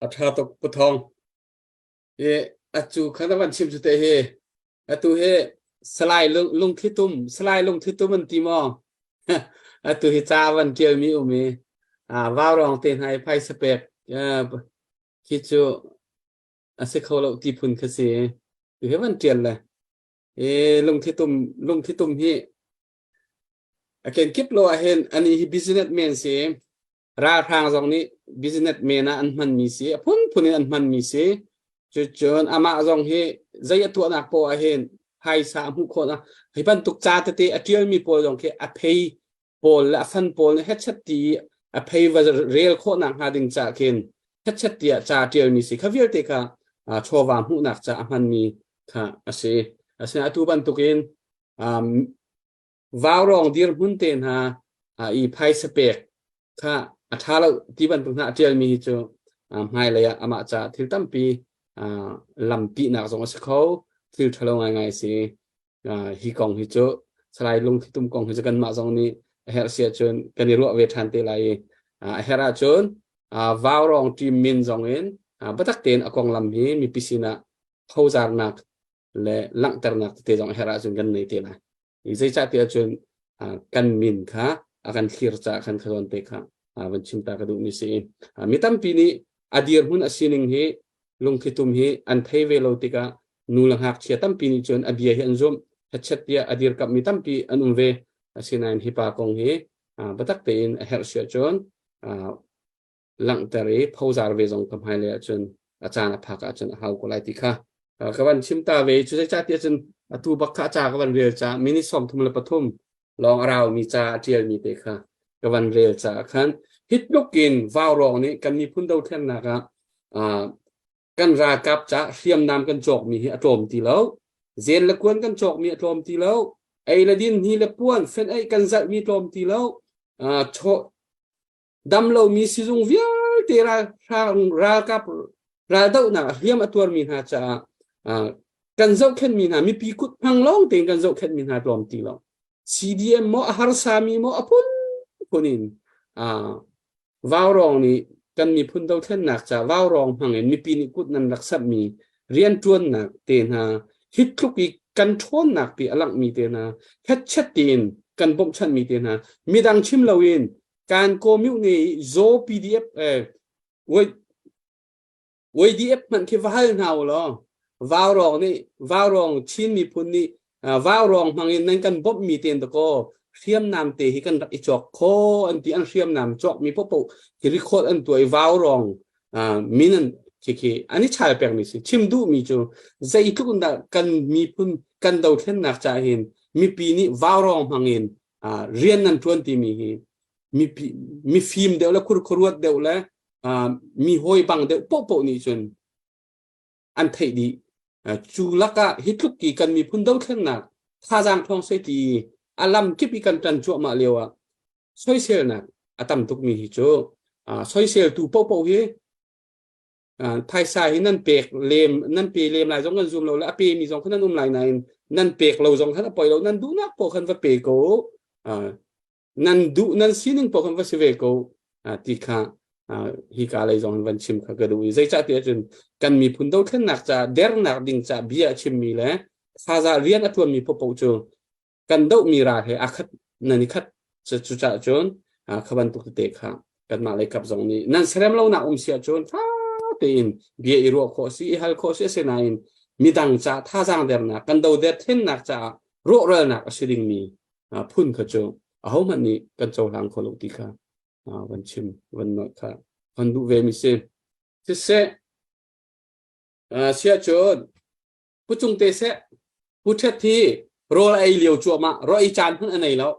A ṭha tuk Pu Thawng. I atu kha na van chim cu te hi atu hi Salai lungthli tum Salai lungthli tum an ti maw? Atu hi ca van ṭialmi um i vaurawng te hna i phaisa pek khi cu a si kho lo ti phun kha si. Tu hi van ṭial le i lungthli tum lungthli tum hi a kenkip lo ahhin ani hi business man si ralhrang zong nih business man ah an hmanmi si a phunphun in an hmanmi si cucun amah zong hi zei a tuahnak poah ahhin phaisa a hmuh khawh na hi bantuk ca tete a ṭialmi pawl zong khi a phei pawl le a fan pawl nih hetchet ti a phei va rel khawhnak hnga ding ca khin hetchet tiah ca ṭialmi si kha vialte kha chawva hmuhnak ca a hmanmi kha a si. Asinain atu bantukin vaurawng dirhmun te hna i phaisa pek kha a ṭha lo ti bantuk hna a ṭialmi hi cu hmailei ah amah ca thil tampi lampinak zong a si kho thil ṭhalo ngaingai a si. Hi kong hi cu Salai Lungthlitum kong hi cu kanmah zong nih a herh si ahcun kan i ruah ve ṭhan te lai i a herh ahcun vaurawng team min zong in biatak tein a konglam hi mipi sinah phozarnak le langhternak tete zong a herh ahcun kan nei te lai. Zeicah tiah cun kan min kha a kan thlir caah khan kha zawn te kha van chim ta ka duhmi si. Mi tampi nih a dirhmun a sining hi lungthlitum hi an thei ve lo tikah nu le ngakchia tampi nih cun a bia hi an zumh. Hetchet tiah a dirkamhmi tampi an um ve. Asinain hi pa kong hi biatak tein a herh si ahcun langhter i phozar ve zong ka hmailei ahcun a caan a phak ahcun a hau ko lai ti kha ka van chim ta ve. Cu zeicah tiah cun atu bak kha a ca ka van rel ca minute 33 lawng a raumi ca a ṭialmi te kha ka van rel caah khan hi tluk in vaurawng nih kan miphun dothlennak ah kan ralkap ca hriamnam kan cawkmi hi a tlawm ti lo. Zen le kuan kan cawkmi a tlawm ti lo. Ei le din hi le puan fen ei kan zalhmi tlawm ti lo. Damlomi sizung vialte ralkap raldohnak ah hliam a tuarmi hna caah kan zohkhenhmi hna mipi kut hmang lawng tein kan zohkhenhmi hna tlawm ti lo. CDM maw a harsami maw a phunphun in vaurawng nih kan miphun dothlennak ca vaurawng hmang in mipi nih kut nan rak samhmi rianṭuannak te hna hi tluk i kan ṭhawnnak pi a langhmi te hna hetchet tiin kan bawmhchanhmi te hna midang chim loin kan commune i Zaw PDF eh YDF hmanh khi va hal hna u law vaurawng nih vaurawng Chin miphun nih vaurawng hmang in nan kan bawmhmi tein dakaw hriamnam te hi kan rak i cawk kho an ti an hriamnam cawkmi popoh hi record an tuah i vaurawng min an. Khikhi an i chal pengmi si. Chim duhmi cu zeitluk in dah kan miphun kan dothlennak ca hin mipi nih vaurawng hmang in rian nan ṭuan timi hi mipi mifim deuh le khurkhuruat deuh le mi hawi bang deuh pohpoh nih cun an theih dih. Cu lakah hi tluk ki kan miphun dothlennak thazaang ṭhawng seh ti a lam kip i kan ṭan cuahmah lio ah soiselnak a tam tukmi hi cu soiseltu pohpoh hi phaisa hi nan pek lem nan pe lem lai zong kan zum lo le a pe mi zong khan nan um lai nain nan pek lo zong khan a poi lo nan duhnak poh khan va pe ko nan duh nan sining poh khan va si ve ko ti kha hi ka lei zong van chim kha ka duh i zeicah ti ahcun kan miphun dothlennak ca dernak ding ca bia a chimmi le thaza rian a tuanmi popoh cu kan dohmi ral he aa khat nan i khat cucaah cun kha bantuk tete kha kanmah lei kap zong nih nan serem lonak um si ahcun ṭha tein bia i ruah khawh si i hal khawh si asinain midang ca thazaang dernak kan doder thlennak caah rawhralnak a si dingmi phun kha cu ahohmanh nih kan cohlang kho lo ti kha van chim van nolh kha kan duh ve mi si siseh siah cun Pu Cung te seh Pu Ṭhet hi rawl ei lio cuahmah rawl ei caan hmanh a nei lo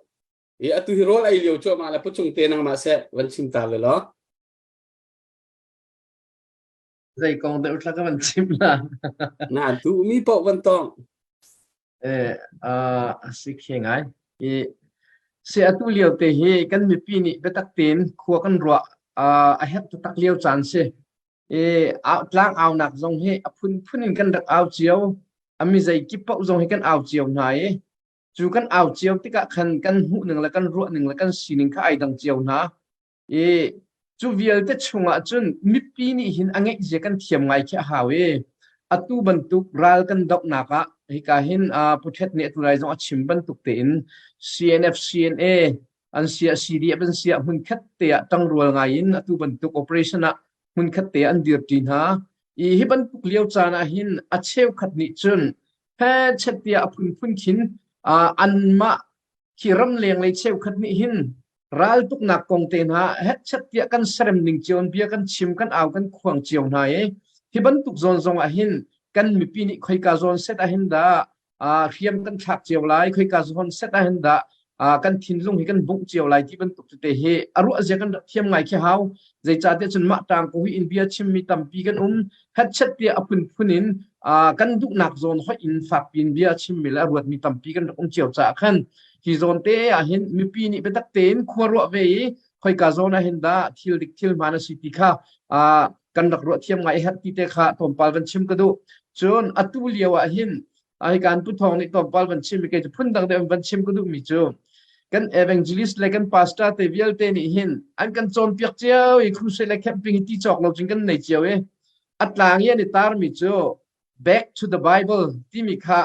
i atu hi rawl ei lio cuahmah le Pu Cung te nangmah seh van chim ta ve law
Zei kong deuh thla ka van chim la.
Na duhmi paoh van tong.
Eh, uh, a si khe ngai. I se atu lio te hi kan mipi nih biatak tein khua kan ruah uh, a herh taktak lio caan si. I tlang aunak zong hi a phunphun in kan rak au cio. A mi zeikip paoh zong hi kan au cio hna i cu kan au cio tikah khan kan hmuhning le kan ruahning le kan sining kha ai dang cio hna. I cu vialte chungah cun mipi nih hin a ngeihzia kan thiam ngai khi a hau i atu bantuk ral kan dohnak ah hika hin uh, Pu Thet nih atu lai zong a chim bantuk tein CNF CNA an siah CDF an siah hmunkhat te ah ṭangrual ngai in atu bantuk operation ah hmunkhat te ah an dirṭi hna. I hi bantuk lio caan ah hin a cheukhat nih cun he chet tiah a phunphun khin uh, anmah khi ramleng lei cheukhat nih hin raltuknak kong te hna hetchet tiah kan serem ning cio in bia kan chim kan au kan khuang cio hna i hi bantuk zawn zong ah hin kan mipi nih khoika zawn set ah hin dah hriam kan thlak cio lai khoika zawn set ah hin dah kan thinlung hi kan bungh cio lai ti bantuk tete hi a ruah zia kan rak thiam ngai khi hau zeicahtiah cun mah tang ko hi in bia chimmi tampi kan um hetchet tiah a phunphun in kan duhnak zawn hoih in fakpi in bia chimmi le a ruatmi tampi kan rak um cio caah khan hi zawn te ah hin mipi nih biatak tein khua ruah ve i khoika zawn ah hin dah thil dik thil hmaan a si ti kha kan rak ruah thiam ngai herh ti te kha tlawmpal van chim ka duh cun atu lio ah hin ai kan pu thong nih tlawmpal van chim kei cu phun dang deuh van chim ka duh mi cu kan evangelist le kan pastor te vialte nih hin an kan cawnpiak cio i crusade le camping hi ti cawk lo cun kan nei cio i a tlang i an i tar mi cu back to the bible timi kha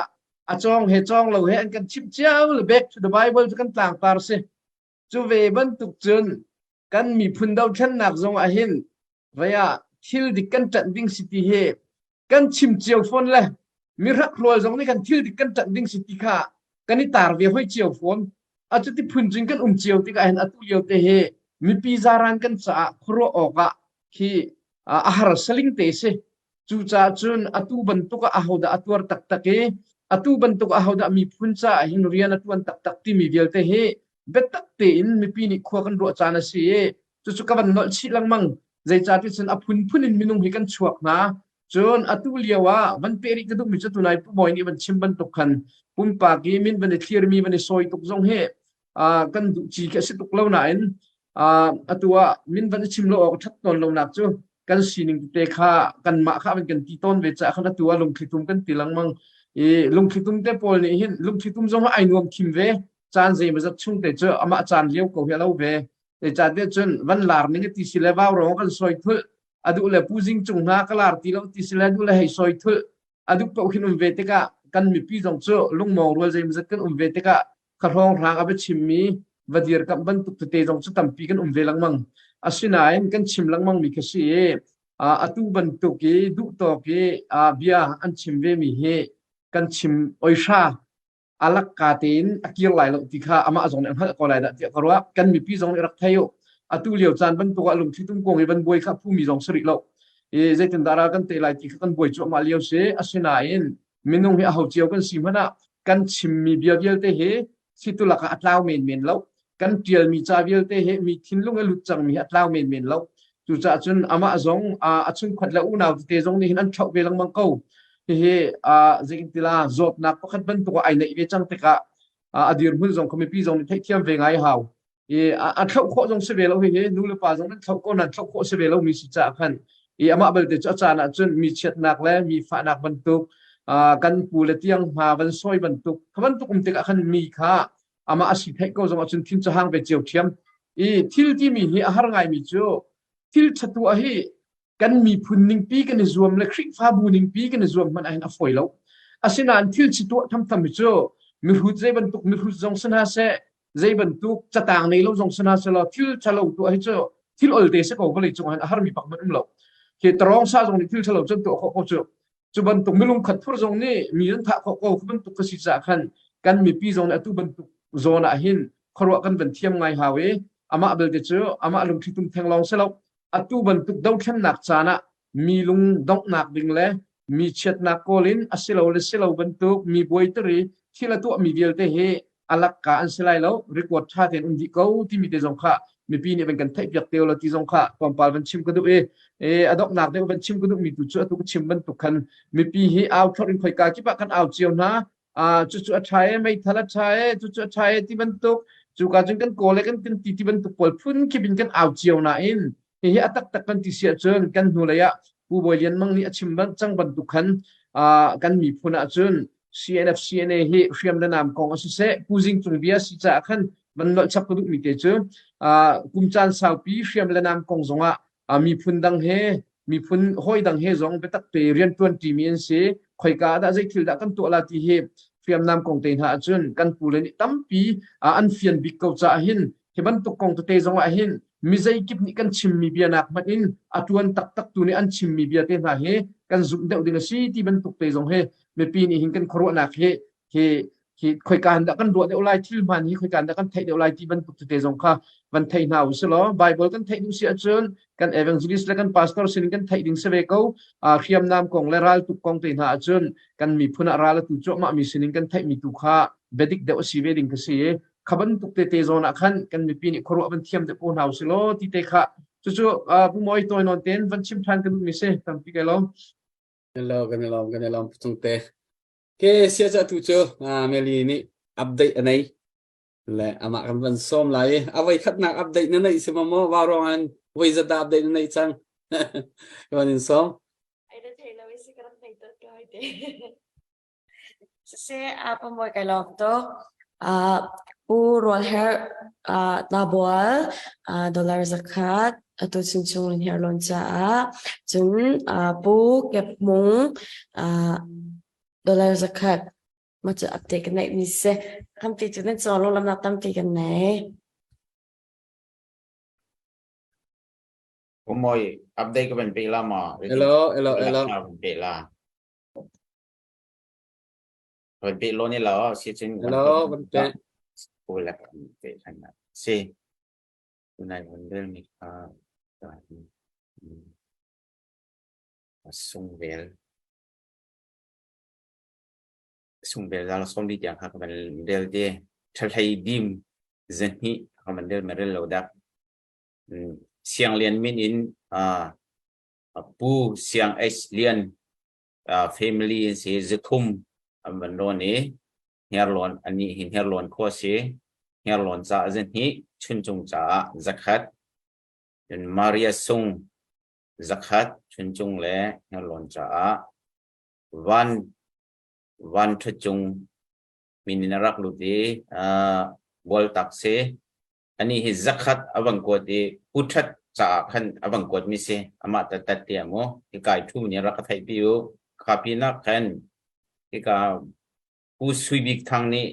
a cawng he cawng lo he an kan chimh cio le back to the bible cu kan tlang tar si cu ve bantuk cun kan miphun dothlennak zong ah hin vaya thil dik kan ṭanh ding si ti hi kan chim cio fawn le mirak rual zong nih kan thil dik kan ṭanh ding si ti kha kan i tar ve hoi cio fawn. A cuti phun cun kan um cio tikah hin atu lio te hi mipi zaran kan caah khuaruah awk ah hi a har saling te si. Cucaah cun atu bantuk ah ahodah a tuar taktak i atu bantuk ah ahodah miphun caah hin rian a ṭuan taktak timi vialte hi biatak tein mipi nih khua kan ruah caan a si i cucu ka van nolh chih lengmang. Zeicahtiah cun a phunphun in minung hi kan chuak hna. Cun atu lio ah van peh rih ka duhmi cu tunai Pu Bawi nih van chim bantuk khan pumpak i min van i thlirmi van i sawi tuk zong hi uh, kan duh ci khi a si tuk lo nain uh, atu ah min van i chim lo awk ṭhat tawn lonak cu kan sining tete kha kanmah kha van kan ti tawn ve caah khan atu ah lungthlitum kan ti lengmang i lungthlitum te pawl nih hin lungthlitum zong ai nuam khim ve caan zeimawzat chung te cu amah caan lio ko hi a lo ve Zeicahtiah cun van lar ning ti si le vau rong kan sawi thulh a duh le pu zing cung hna ka lar ti lo ti si le duh le hei sawi thulh a duh paoh khin um ve tikah kan mipi zong cu lungmawng rual zeimawzat kan um ve tikah ka hrawng hrang a va chimmi va dirkamh bantuk tete zong cu tampi kan um ve lengmang. Asinain kan chim lengmang mi kha si i atu bantuk i duhtawk i bia an chim ve mi hi kan chim oihra a lakka tein a kir lai lo ti kha amah zong nih a hngalh ko lai dah tiah ka ruah. Kan mipi zong nih rak thei u. Atu lio caan bantuk ah lungthli tum kong i van buai kha phumi zong si rih lo. I zeitindah ral kan tei lai ti kha kan buai cuahmah lio si. Asinain minung hi aho cio kan si hmanh ah kan chimmi bia vialte hi thlitu lakah a tlau menmen lo. Kan ṭialmi ca vialte hi mi thinlung i lut cangmi hi a tlau menmen lo. Cucaah cun amah zong a chungkhat le unau tete zong nih hin an ṭhoh ve lengmang ko. Hihi zeitila zawtnak pakhat bantuk ah ai neih ve cang tikah a dirhmun zong kha mipi zong nih theihthiam ve ngai hau. I a thloh khawh zong si ve lo hihi nu le pa zong nan thloh ko nan thloh khawh si ve lo mi si caah khan i amah belte cu a caan ah cun mi chiatnak le mi fahnak bantuk kan pu le tiang hma van sawi bantuk kha bantuk um tikah khan mi kha amah a si theih ko zong ah cun thin cu hang ve cio ṭhiam i thil timi hi a har ngaimi cu thil ṭhatu a hi kan miphun ningpi kan i zuam le Khrihfabu ningpi kan i zuam hmanh ahhin a fawi lo. Asinain thil chi tuah thamtham hi cu mihrut zei bantuk mihrut zong si hna seh, zei bantuk catang nei lo zong si hna seh law thil ṭhalo tuah hi cu thil olte si ko vawlei cung ahhin a harmi pak hmanh um lo. Hi tarong sa zong nih thil ṭhalo cun tuah khawh ko cu. Cu bantuk milung khat phur zong nih mi an thah khawh ko khu bantuk ka si caah khan kan mipi zong nih atu bantuk zawn ah hin khuaruah kan van thiam ngai hau i amah belte cu amah lungthli tum theng lawng si lo atu bantuk dothlennak caan ah mi lung donghnak ding le mi chiatnak kawl in a si lo le si lo bantuk mi buaiter i thil a tuahmi vialte hi a lakka an si lai lo record ṭha tein um dih ko timi te zong kha mipi nih van kan theihpiak te lo ti zong kha tlawmpal van chim ka duh i a donghnak deuh van chim ka duhmi tu cu atu ka chim bantuk khan mipi hi au thlorh in khoika kip ah kan au cio hna cucu a ṭha e meithal a ṭha e cucu a ṭha e ti bantuk cuka cun kan kawl le kan kan ti ti bantuk pawl phun kip in kan au cio nain hihi a taktak kan ti si ahcun kan hnulei ah Pu Bawi Lian Mang nih a chim cang bantuk khan kan miphun ahcun CNF CNA hi hriam le nam kong a siseh Pu Zing Cung bia si caah khan van nolh chap ka duhmi te cu kum caan saupi hriam le nam kong zongah miphun dang he miphun hawi dang he zong biatak te rianṭuan ṭimi an si. Khoika ah dah zei thil dah kan tuah la ti hi hriamnam kong te hna ahcun kan pu le nih tampi an fian bik ko caah hin hi bantuk kong tete zong ah hin mi zeikip nih kan chimmi bia nak hmanh in a ṭuan taktak tu nih an chimmi bia te hna hi kan zumh deuh ding a si ti bantuk te zong hi mipi nih hin kan khuaruahnak hi hi hi khoika in dah kan ruah deuh lai thil hmaan hi khoika in dah kan theih deuh lai ti bantuk tete zong kha van thei hna u si law Bible kan theih duh si ahcun kan evangelist le kan pastor sin kan theih ding si ve ko hriamnam kong le raltuk kong te hna ahcun kan miphun ah ral atu cuahmah mi sinin kan theih mi tu kha biadik deuh a si ve ding ka si i kha bantuk tete zawn ah khan kan mipi nih khuaruah van thiam deuh ko hna u si law ti te kha cucu Pu Mawi tawi nawn tein van chim ṭhan ka duhmi si tampi kai lawm.
Hello, kan i lawm, kan i lawm Pu te. Ke sia ca tu cu Meli nih update a nei le amah kan van sawm lai i a voi khatnak update na neih si maw maw va ruang an voi zat dah update na neih cang ka van in sawm.
Ai da thei lo i si ka rak nei tot ka hoi te. Siseh, aa pamuai kai lawm tuk. Uh, Pu Rual Her uh, Tlabual uh, dollar zakhat atu chungchung in herlawn caah cun uh, Pu Kep Hmung uh, dollar zakhat ma cu update kan neih mi si. Tampi cu nan caw lunglamnak tampi kan nei.
Umoi update ka van pe la ma.
Hello, hello, hello.
Pe la. Van pe lo ni lo si cun
Hello, van pe.
Pu le pe than na. Si. Tunai van rel mi kha sung vel sung vel zal som di tiang kha ka van rel te thalhei dim zahni ka van rel ma rel lo dak Siang Lian min in Pu Siang H Lian family in si zuthum an van rawn i Hniarlawn anih hi Hniarlawn khua si Hniarlawn caah zahnih Chuncung caah zakhat cun Maria Sung zakhat Chuncung le Hniarlawn caah Van Van Ṭha Cung min in a rak lut i Bualtak si Anih hi zakhat a van kuat i Pu Ṭhat caah khan a van kuatmi si. Amah tattat tiah mu. Hika i ṭhu nih rak ka theihpi u. Kha pinah khan hika Pu Sui Bik Thang nih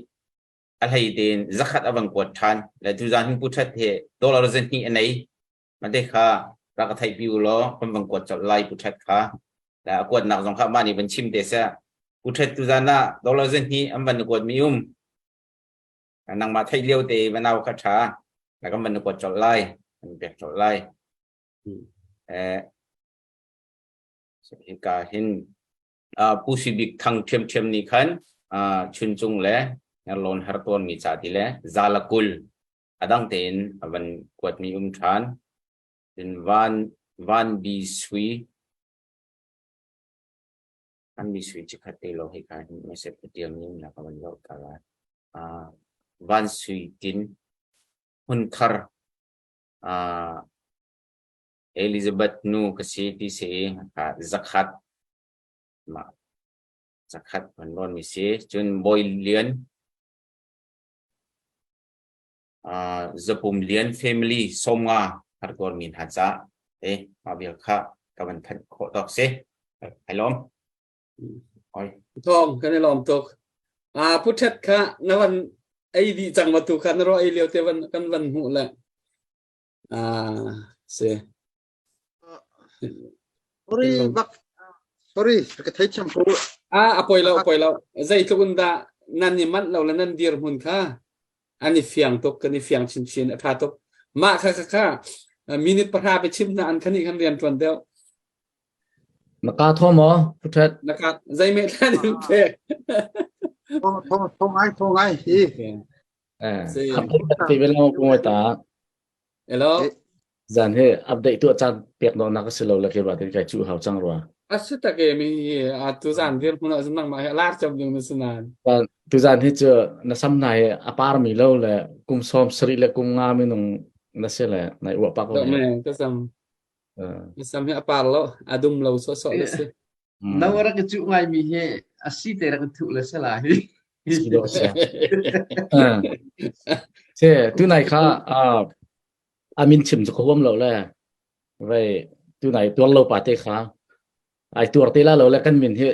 a hlei tein zakhat a van kuat ṭhan. Le tuzaan hin Pu Ṭhat hi dollar zahnih a nei. Mate kha rak ka theihpi u law kan van kuat colh lai Pu Ṭhat kha. Le a kuatnak zong kha amah nih van chim te seh. Pu Ṭhat tuzaan ah dollar zahnih an van na kuatmi um. Nangmah theih lio te va nau kha ṭha. Na kan van na kuat colh lai. Kan pek colh lai. Eh. Hika hin Pu Sui Bik Thang ṭhiamṭhiam nih khan Chuncung le Hngirlawn hertuanmi ca ti le Zalakul a dang tein a van kuatmi um ṭhan. Cun Van Van Bi Sui Van Bi Sui cikhat te lo hika hin message ka ṭialmi um na ka van zoh ta lai. Van Sui Tin Hmunthar Elizabeth nu ka si ti si i zakhat mah zakhat an rawnmi si. Cun Bawi Lian Zapum Lian family sawmnga hartuarmi hna ca te mah vial kha ka van thanh khawh tawk si. Ai lawm. Oi.
Thong kan i lawm tuk. Pu Thet kha na van ei dih cang ma tu kha na ro ei lio te van kan van hmuh le. Ah, si.
Sorry bak sorry ka thei thiam ko.
Ah, a poi lo, a poi lo. Zeitluk in dah nan i manh lo le nan dirhmun kha an i fiang tuk, kan i fiang chinchin, a ṭha tuk. Mah kha kha kha minute pahra pe chim hna an khani khan rian ṭuan deuh.
Na ka thaw maw? Puthet.
Na ka zei me thlan in pek.
Thong thong thong ai thong ai hi.
Eh, update te lo ko ta.
Hello.
Zan he update tu chan pek no na ka si lo la ke ba te kai chu hau chang rua.
A si tak e mi a tu zan dir mun a nang ma he lar cham ding na sinan.
Tu zan hi chu na sam nai a par mi lo le kum som sari le kum nga mi nung na se le nai ua pa ko.
Me ka sam. Na sam hi a par lo, a dum lo so so le si.
No rak i cuh ngaimi hi a si te rak i thuh le si la hi.
Si dawh si. Se tunai kha a min chim cu ka huam lo le vei tunai tuar lo pa te kha ai tuar te la lo le kan min hi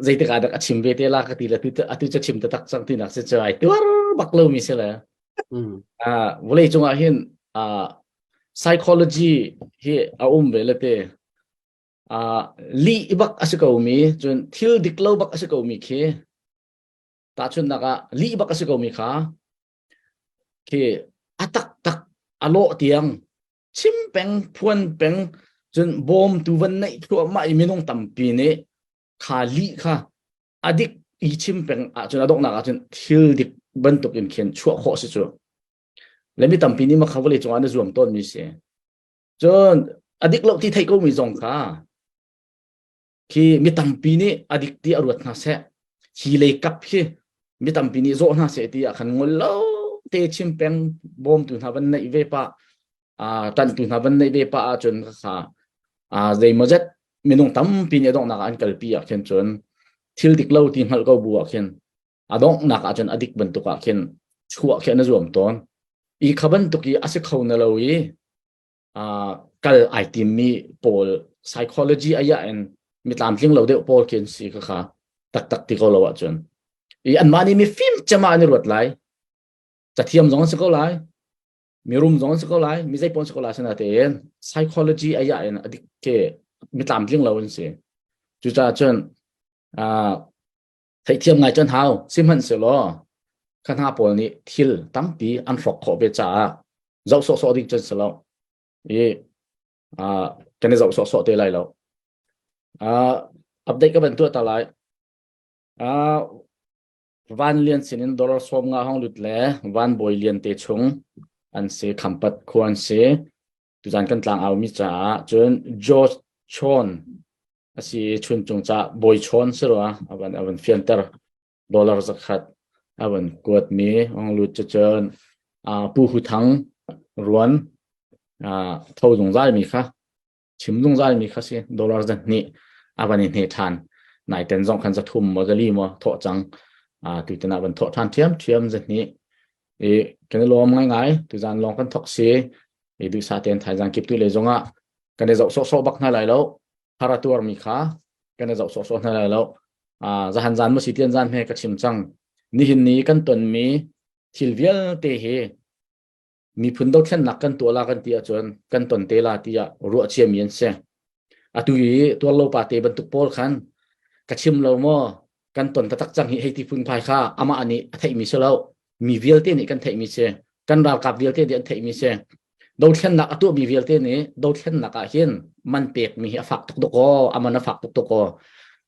zeitik ah dak a chim ve te la ka ti le tu atu cu chim taktak cang ti nak si cu ai tuar bak lo mi si le vawlei cungah hin psychology hi a um ve le te lih bak a si ko mi cun thil dik lo bak a si ko mi khi tahchunhnak ah lih bak a si ko mi kha khi a taktak a lawh tiang chim peng phuan peng cun bawm tu van neih thluahmah i minung tampi nih kha lih kha a dik i chim peng ahcun a donghnak ahcun thil dik bantuk in khin chuah khawh si cu le mi tampi nih makha vawlei cungah na zuam tawn mi si cun a dik lo ti theih ko mi zong kha khi mi tampi nih a dik ti a ruat hna seh hi lei kap hi mi tampi nih zawh hna seh ti ah khan ngol lo te chim peng bawmtu hna van neih ve pa a tantu hna van neih ve pa ahcun kha a zeimawzet minung tampi nih a donghnak ah an kalpi ah khin cun thil dik lo ti hngalh ko bu ah khin a donghnak ah cun a dik bantuk ah khin chuah khi an zuam tawn i kha bantuk i a si kho na lo i kal ai timmi pawl psychology aya in mi tlamtling lo deuh pawl khi an si kha kha taktak ti ko lo ahcun i anmah nih mi fim cema an i ruat lai cathiam zong an si ko lai mirum zong an si ko lai mi zei pawn si ko lai sinatein psychology aya in a dik ke mi tlamtling lo an si cucaah cun Theihthiam ngai cu an hau. Sihmanhsehlaw kha hna pawl nih thil tampi an hrawk khawh ve caah zoh sawhsawh ding cun si lo. I uh, kan i zoh sawhsawh te lai lo. Uh, update ka van tuah ta lai. Uh, Van Lian sin in dollar sawm nga hong lut le Van Bawi Lian te chung an si Khampat khua an si. Tuzan kan tlang au mi caah cun George Chon a si i chuncung ca bawi chawn si rua a van a van fianter dollar zakhat a van kuat mi ong lut cu cun pu hu thang ruan tho zungzal mi kha chim zungzal mi kha si dollar zan hnih a van i hne than nai ten zong khan za thum mo zali mo thawh cang tu ten a van thawh than thiam thiam za hnih i kan i lawm ngai ngai tu zan long kan thok si i du sa ten thaizang kip tu le zongah kan i zoh sawhsawh bak hna lai lo har a tuarmi kha kan i zoh sawhsawh hna lai lo zahan zan mu si tian zan he ka chim cang nihin ni kan tonmi thil vialte hi miphun dothlennak kan tuah la kan ti ahcun kan ton te la tiah ruah ciami an si atu i tuar lo pa te bantuk pawl khan ka chim lo maw kan ton taktak cang hi hei ti phunphai kha amah nih a theihmi si lo mi vialte nih kan theihmi si kan ralkap vialte nih an theihmi si. Dothlennak a tuahmi vialte nih dothlennak ah hin man pekmi hi a fak tuk dawk aw, a man a fak tuk dawk aw,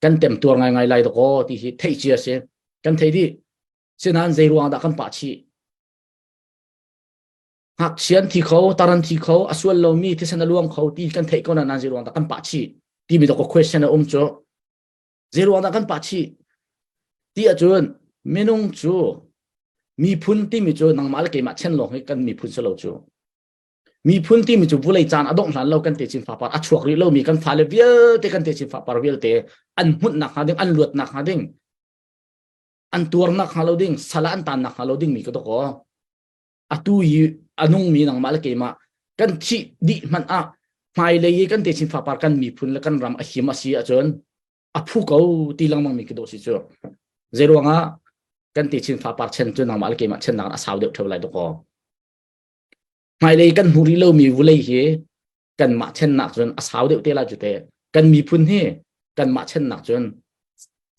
kan temtuar ngaingai lai dawk aw ti hi theih cia si. Kan thei dih. Sinain zei ruang dah kan pah chih? Ngakchia an thi kho, tar an thi kho, a sual lomi thisen a luang kho ti kan theih ko nain zei ruang dah kan pah chih timi dawk question a um cu. Zei ruang dah kan pah chih? Ti ahcun minung cu miphun timi cu nangmah le keimah chen lawng hi kan miphun si lo cu. Miphun timi cu vulei caan a dongh hlan lo kan techin fapar a chuak rih lomi kan fale vialte kan techin fapar vialte an hmunhnak hnga ding an luatnak hnga ding an tuarnak hnga lo ding sal ah an tannak hnga lo ding mi ka dok aw. Atu i a nungmi nangmah le keimah kan thih dih hmanh ah hmailei i kan techin fapar kan miphun le kan ram a him a si ahcun a phu ko ti lengmang mi ka dawh si cu. Zei ruangah kan techin fapar chen cu nangmah le keimah chennak a sau deuh theo lai dawkaw. Hmailei kan hmu rih lomi vulei hi kanmah chennak cun a sau deuh te lai cu te. Kan miphun hi kanmah chennak cun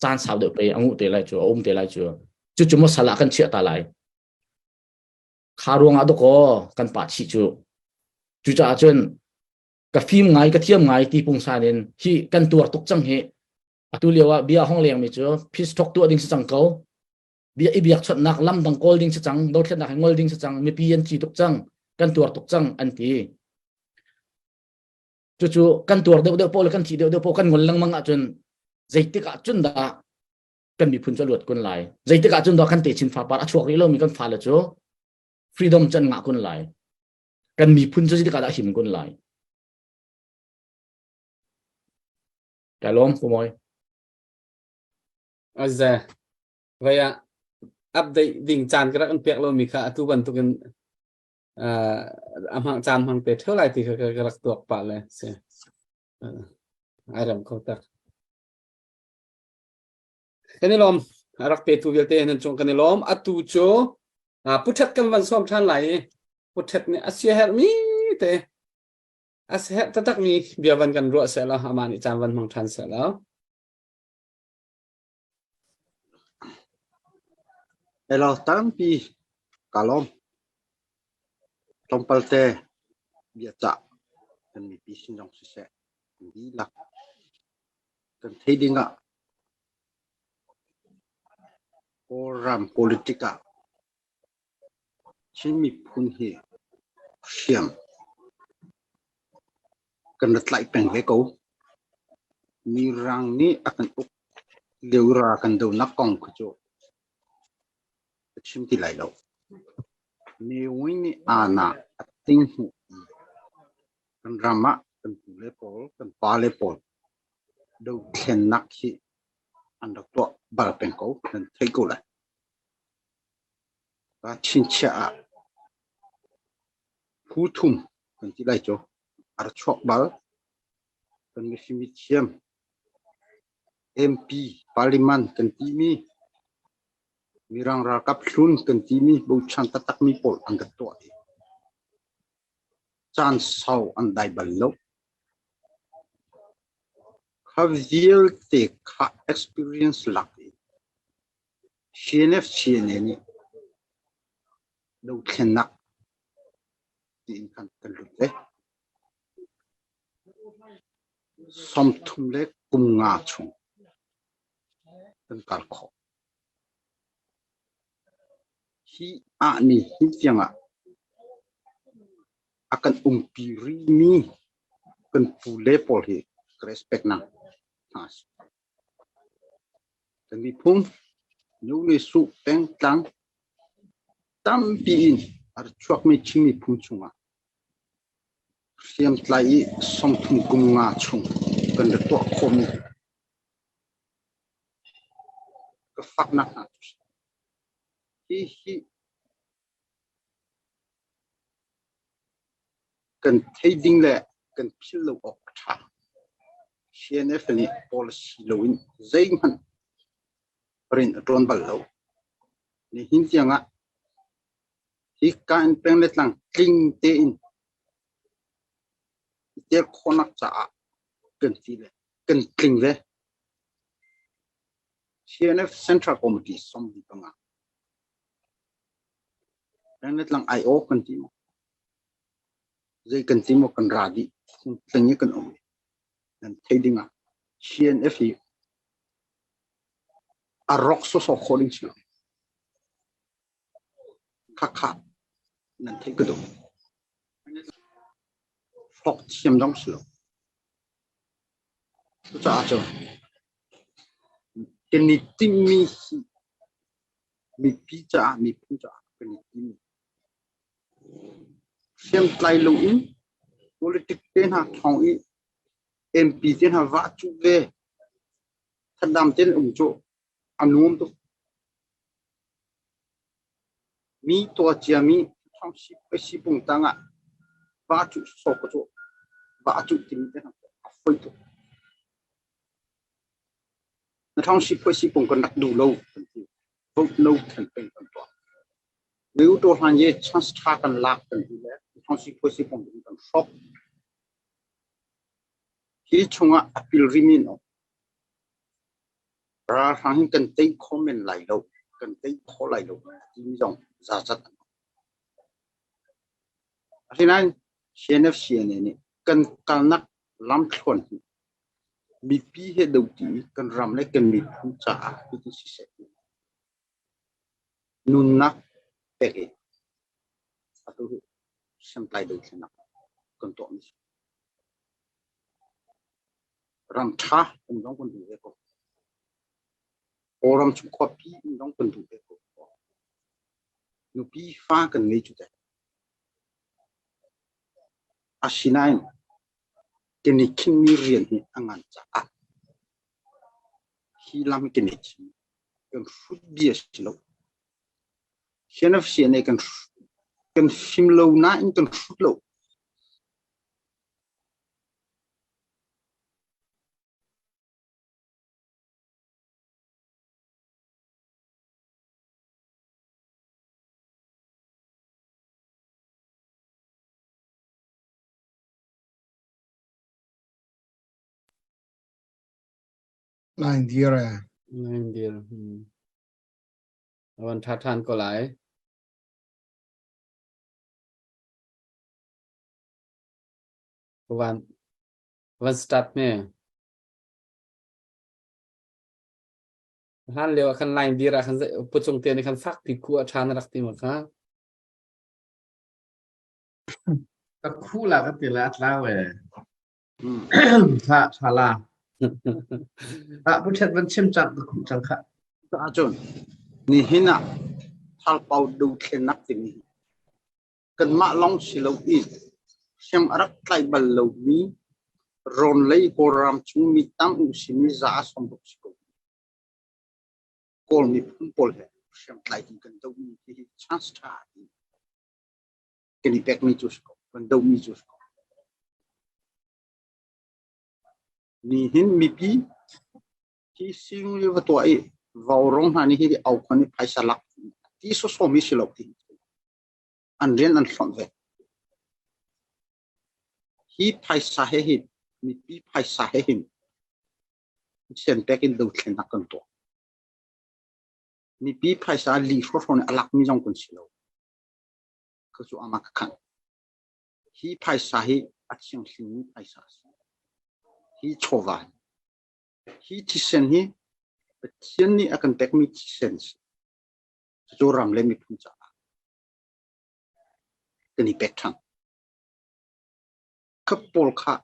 caan sau deuh pe a nguh te lai cu a um te lai cu. Cucu maw sal ah kan chiah ta lai. Kha ruangah dawkaw kan pah chih cu. Cucaah cun ka fim ngai ka thiam ngai ti pungsan in hi kan tuar tuk cang hi. Atu lio ah bia hong leng mi cu peace talk tuah ding si cang ko. Bia i biakchawnhnak lam dang kawl ding si cang, dothlennak hi ngol ding si cang, mipi an thi tuk cang, kan tuar tuk cang an ti. Cucu kan tuar deuhdeuh paoh le kan thi deuhdeuh paoh kan ngol lengmang ahcun zeitik ah cun dah kan miphun cu a luat kun lai. Zeitik ah cun dah kan techin fapar a chuak rih lomi kan fale cu freedom cu an ngah kun lai. Kan miphun cu zeitik ah dah a him kun lai. Ka lawm Pu Mawi.
Aze vai ah update ding caan ka rak in pek lomi kha atu bantukin a hmang caan hmang te theo lai ti kha ka rak tuak pah le si. Ai rem kho tak. Kan i lawm. A rak petu vialte nan cung kan i lawm. Atu cu puthet kan van sawm ṭhan lai i puthet nih a siaherhmi te a siaherh taktakmi bia van kan ruah seh law amah nih caan van hmang ṭhan seh law.
Hello, tampi ka lawm. Tlawmpal te bia cah kan mipi sin zong siseh kan dihlak kan thei ding ah Kawlram politic ah Chin miphun hi hriam kan ra tlaih peng ve ko. Mirang nih a kan uk lio ra kan donak kong khi cu ka chim ti lai lo. Ne Win nih aana a ting hmuh i kan ram ah kan pu le pawl, kan pa le pawl dothlennak hi an rak tuah bal peng ko, nan theih ko lai. Ka chinchiah ah phu thum kan ti lai cu a ra chuak bal. Kan mifim thiam MP Parliament kan timi Mirang ralkap hlun kan timi bochan taktakmi pawl an rak tuah i caan sau an dai bal lo. Kha vialte kha experience lak i CNF CNA nih dothlennak tiin khan kan lut ve. 30 le kum nga chung kan kal khawh. Hi ah ni hi tiang ah a kan umpi rihmi kan pu le pawl hi ka respect nak hna a si. Kan miphun nu le su pengtlang tampi in a ra chuakmi Chin miphun chungah hriamtlai i 30 kum nga chung kan ra tuah khawhmi ka faknak hna cu hi hi Kan theih ding le kan philh lo awk a ṭha. CNF nih policy loin zeihmanh rian a ṭuan bal lo. Nihin tiangah hika in peng le tlang tling tein i tel khawhnak caah kan ti le kan tling ve. CNF Central Committee 45 peng le tlang IO kan ti maw? Zei kan ti maw kan ra dih tling i kan um. Nan thei ding ah CNF hi a rawk sawsawh khawh ding si lo. Khakha nan theih ka duh. Hrawk thiam zong si lo. Cucaah cun kan i timhmi hi mipi caah miphun caah kan i tim. Hriamtlai loin politic te hna thawng i MP te hna vah cuh ve thadam tein um cu a nuam tuk. Mi tuah ciami sipung tangah va cuh sawk ka cu va cuh timi te hna a foi tuk. Na thawng sipuai sipung kan rak duh lo kan ti. Vote no campaign kan tuah. Miu to hlan ye chance tha kan lak kan ti le thawng sipuai sipung kan hrawk. Hi chungah apil rimi no. Ralhrang hi kan tei kho men lai lo, kan tei kho lai lo timi zong zazat an um. Asinain CNF CNA nih kan kalnak lamthluan hi mipi he dohti i kan ram le kan miphun caah hitin siseh nunnak pek i atu hi hriamtlai dothlennak kan tuahmi si. Ram ṭha um zong kan duh ve ko. Kawlram chung khuapi um zong kan duh ve ko. Nupi fa kan ngei cu teh. Asinain kan i khinmi rian hi a ngan caah hi lam kan i thim. Kan hrut bia si lo. CNFCNA kan kan fim lo nain kan hrut lo.
Line dir eh.
Line dir. Hmm. Awan tha than ko lai. Van van start me. Hlan lio ah khan line dir ah khan pucung te nih khan fak pi khu a tha na rak ti ma kha.
Ka khu la ka ti la a tlau e. Tha tha la. Ah pu ṭhet van chim cang ka khuh cang khah.
Ahcun nihin ah thalpau dothlennak timi hi kanmah lawng si loin hriam a rak tlai bal lomi rawnlei Kawlram chung mi tam u simi za a 60 si ko. Kawl miphun pawl he hriamtlai in kan dohmi hi chance ṭha in kan i pekmi cu si ko, kan dohmi cu si ko. Nihin mipi hi sing li va tuah i vaurawng hna nih hi aukhon i phaisa lak ti sawsawmi si lo ti an rian an hlonh ve. Hi phaisa he hin mipi phaisa he hin sian pek in dothlennak kan tuah. Mipi phaisa li hrawhraw nih a lakmi zong kan si lo. Ka cu ama ka khan. Hi phaisa hi a thianghlimmi phaisa a si. Hi chawva hi, hi thisen hi Pathian nih a kan pekmi thisen a si. Cucu ram le miphun caah kan i pek ṭhan. Kha pawl kha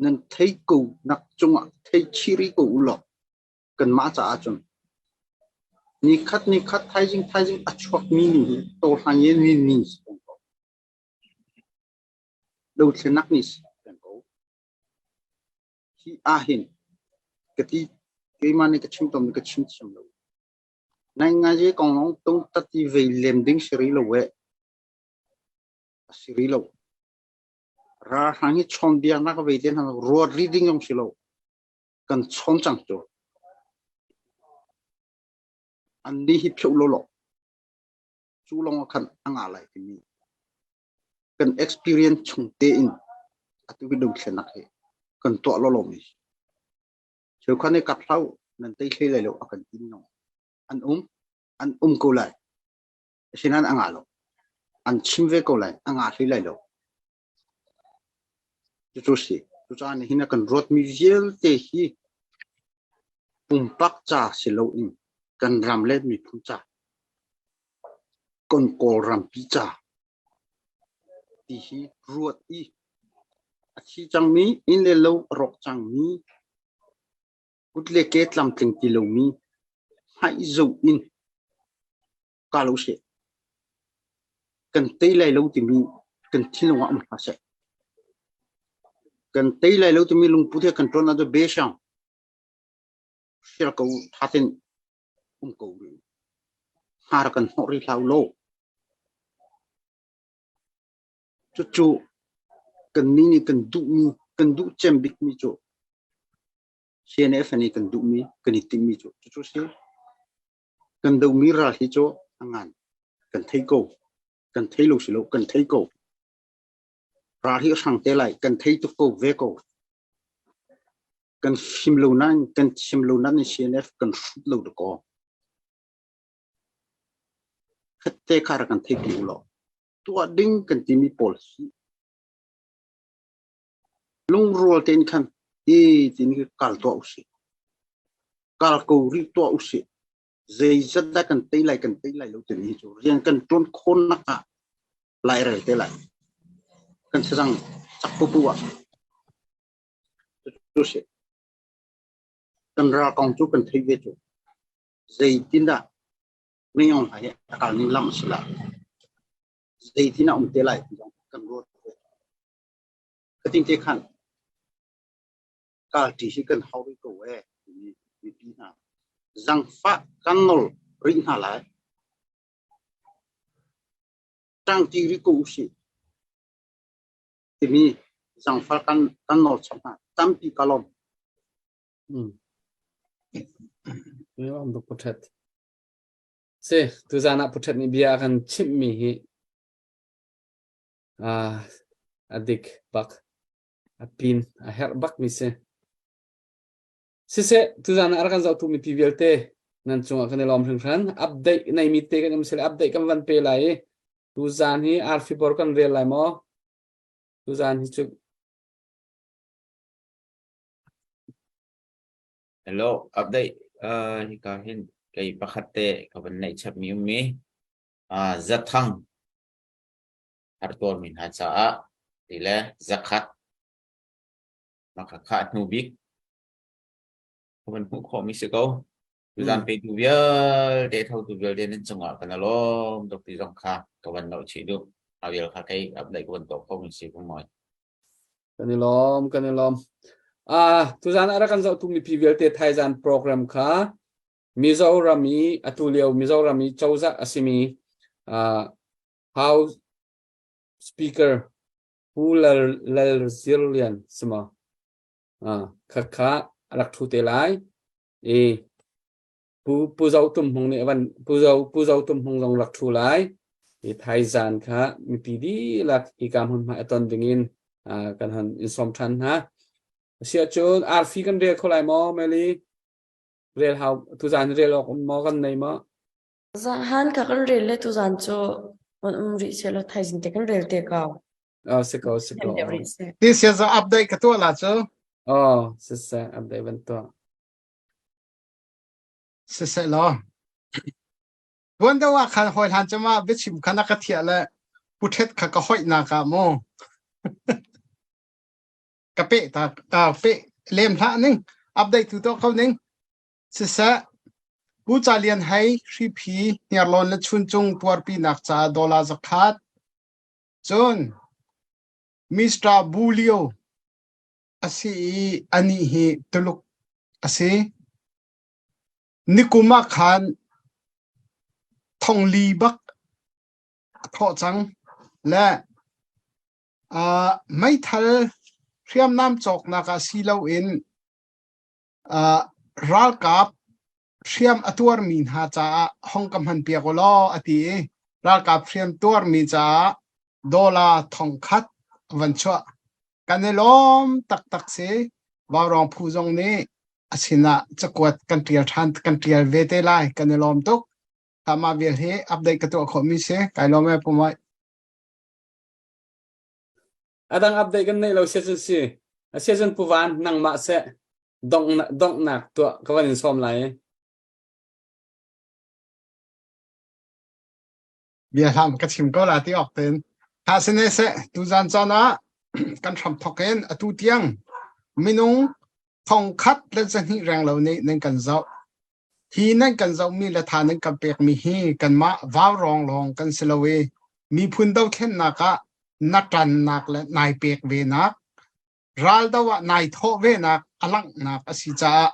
nan thei ko nak cungah thei chiri ko u law kanmah caah cun nikhat nikhat thaizing thaizing a chuakmi ni hi tawhlan ye ni ni si peng ko. Dothlenak ni si peng ko. Hi ahhin ka ti keimah nih ka chim tawnmi ka chim thiam lo. Nai ngai ye kong long tung tati vei lem ding si ri lo eh. A si ri lo. Ralhrang hi chawnbiaknak vei te hna ruat ri ding zong si lo. Kan chawn cang cu. An ni hi pheuh lo lo. Cu lawng ah khan a ngah lai timi kan experience chung tein atu hi dothlenak hi kan tuah lo lomi. Cheukhat nih kap hlau nan tei hlei lai lo a kan ti no. An um an um ko lai. Asinain a ngah lo. An chim ve ko lai, a ngah hlei lai lo. Cucu si. Cucaah nihin a kan ruatmi vialte hi pumpak ca si loin kan ram le miphun ca, kan Kawlrampi ca ti hi ruat i a thi cangmi, inn le lo a rawk cangmi, kut le ke tlamtling ti lomi hmaih in ka lo seh. Kan tei lai lo timi kan thinlung ah um hlah seh. Kan tei lai lo timi lungput he kan ṭuan ahcun besiang hrial ko ṭha tein um ko rih. Hnar kan hnawh rih hlah u law. Cucu kannih nih kan duhmi, kan duh cem bikmi cu CNF nih kan duhmi, kan i timhmi cu cucu si. Kan dohmi ral hi cu a ngan. Kan thei ko. Kan thei lo si lo, kan thei ko. Ral hi a hrang te lai, kan thei tuk ko ve ko. Kan fim lo nain, kan thiam lo nain CNF kan hrut lo dakaw. Khatte kha rak kan thei pi u law. Tuah ding kan timi pawl hi lungrual tein khan i tin kal tuah usih. Kal ko rih tuah usih. Zeizat dah kan tei lai kan tei lai lo timi hi cu rian kan ṭuan khawhnak ah lairel te lai. Kan thazaang cak pupu ah. Cu si. Kan ral kong cu kan thei ve cu. Zeitindah minung hna hi a kal ning lam a si lai. Zeitin a um te lai ti zong kan ruat ve. Katin te khan kalṭi hi kan hau rih ko ee timi mipi hna zangfah kan nawl rih hna lai. Ṭangṭi rih ko usih timi zangfah kan kan nawl chap hna. Tampi ka lawm.
Mm. Lawm tuk Puthet. Si, tuzan ah Puthet nih bia a kan chimhmi hi ah a dik bak. A pin a herh bak mi si. Siseh, tuzan ah rak kan zohtu mipi vialte nan cungah kan i lawm hringhran. Update nei mi te kan um sile update kan van pe lai i tuzan hi arfi bor kan rel lai maw? Tuzan hi cu
Hello, update uh, hika hin kei pakhat te ka van neih chap mi um mi uh, zathang hartuar mi hna caah ti le zakhat maka kha hnu bik ka van hmuh khawh mi si ko. Tuzan petu vialte thotu vialte nan cungah kan alawm tuk ti zong kha ka van lo chih duh. A vial kha kei update ka van tuah kho mi si ko moi.
Kan i lawm, kan i lawm. Ah, tuzan ah rak kan zohtu mipi vialte Thaizan program kha Mizoram i atu lio Mizoram i cozah a simi uh, House Speaker Pu Lal Lal Zirlian sima ah kha kha rak thu te lai i Pu Pu Zo Tum Hmung nih van Pu Zo Pu Zo Tum Hmung zong rak ṭhu lai. I thaizan kha mipi dihlak hika hmunhma i ton dingin kan hon in sawm ṭhan hna. Asiahcun arfi kan rel kho lai maw, Meli? Rel hau tuzan rel awk um maw kan nei maw?
Zahan ka kan rel le tuzan cu on um rih seh law thaizing te kan rel te ko.
Oh, si ko, si ko.
Ti sia za update ka tuah la cu.
Oh, siseh, update ban tuah.
Siseh law tuan deuh ah khan hawi hlan cema biachim kha na ka thiah le puthet kha ka hoihnak ah mu ka pe ta ta pe lem hlah ning update tu to ko ning siseh Pu Ca Lian Hei Hriphi Hniarlawn le Chuncung tuarpi nak ca dollar zakhat cun Mr. Bulio a si i anih hi Tuluk a si. Nikum ah khan thongli bak a thawh cang le uh, meithal hriamnam cawknak ah si loin uh, ralkap hriam a tuarmi hna caah hong ka hman piak u law a ti i ralkap hriam tuarmi caah dollar thongkhat a van chuah. Kan i lawm taktak si. Vaurawng phu zong nih a sinah cakuat kan ṭial ṭhan kan ṭial ve te lai. Kan i lawm tuk. Mah vial hi update ka tuah khawhmi si. Kai lawm e Pumai.
Adang update kan nei lo sia cun si. Asia cun puvan nangmah seh donghnak donghnak tuah ka van in sawm lai.
Bia hlam ka chim ko la ti awk ten. Tha sine seh tuzan caan ah kan hram thok in atu tiang minung thong khat le zahnih reng lo nih nan kan zoh. Hi nan kan zohmi le tha nan kan pekmi hi kanmah vaurawng lawng kan si lo i miphun dothlennak ah na ṭannak le nai pek venak, raldo ah nai thawh venak a langhnak a si caah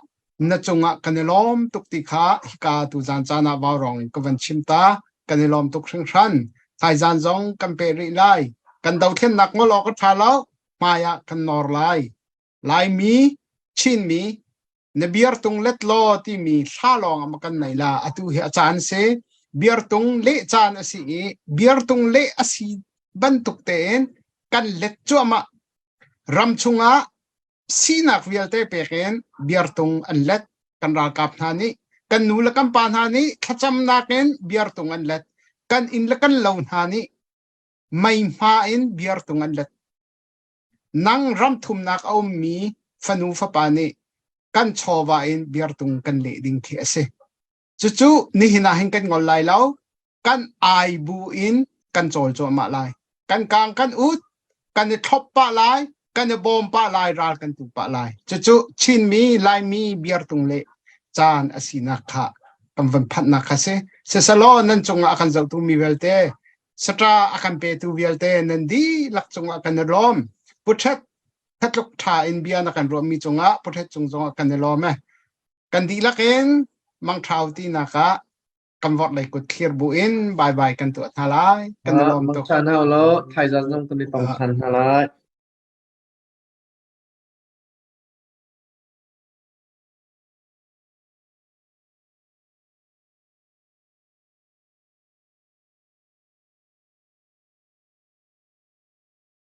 na cungah kan i lawm tuk ti kha hika tuzan caan ah vaurawng in ka van chim ta. Kan i lawm tuk hringhran. Thaizan zong kan peh rih lai. Kan dothlennak ngol awk a ṭha lo. Hmai ah kan nawr lai. Laimi, Chinmi, na biartung let law timi thla lawng ah kan nei la atu hi a caan si biartung leh caan a si i biartung leh a si bantuk tein kan let cuahmah ram chungah sinak vialte pek in biartung an let kan ralkap hna nih kan nu le kan pa hna nih thlacamnak in biartung an let kan inn le kan lo hna nih mei hma in biartung an let Nang ramthumnak a ummi fanu fapa nih kan chawva in biartung kan leh ding khi a si. Cucu nihin ah hin kan ngol lai lo. Kan ai bu in kan cawl cuahmah lai. Kan kang kan ut, kan i thlop pah lai, kan i bawm pah lai, ral kan tu pah lai. Cucu Chinmi, Laimi biartung leh caan a sinak kha kan van phanhnak kha si. Sisalaw nan cungah a kan zohtu mi vialte Saṭa a kan petu vialte nan dihlak cungah kan i lawm. Puṭhet thatluk ṭha in bia na kan ruahmi cungah puṭhet cung zongah kan i lawm e. Kan dihlak in mangṭhau tinak ah kan vorh lei kut thlir bu in bye bye kan tuah hna lai. Kan i lawm tuk.
Mangṭha hna ulaw thaizan zong kan i tong ṭhan hna lai.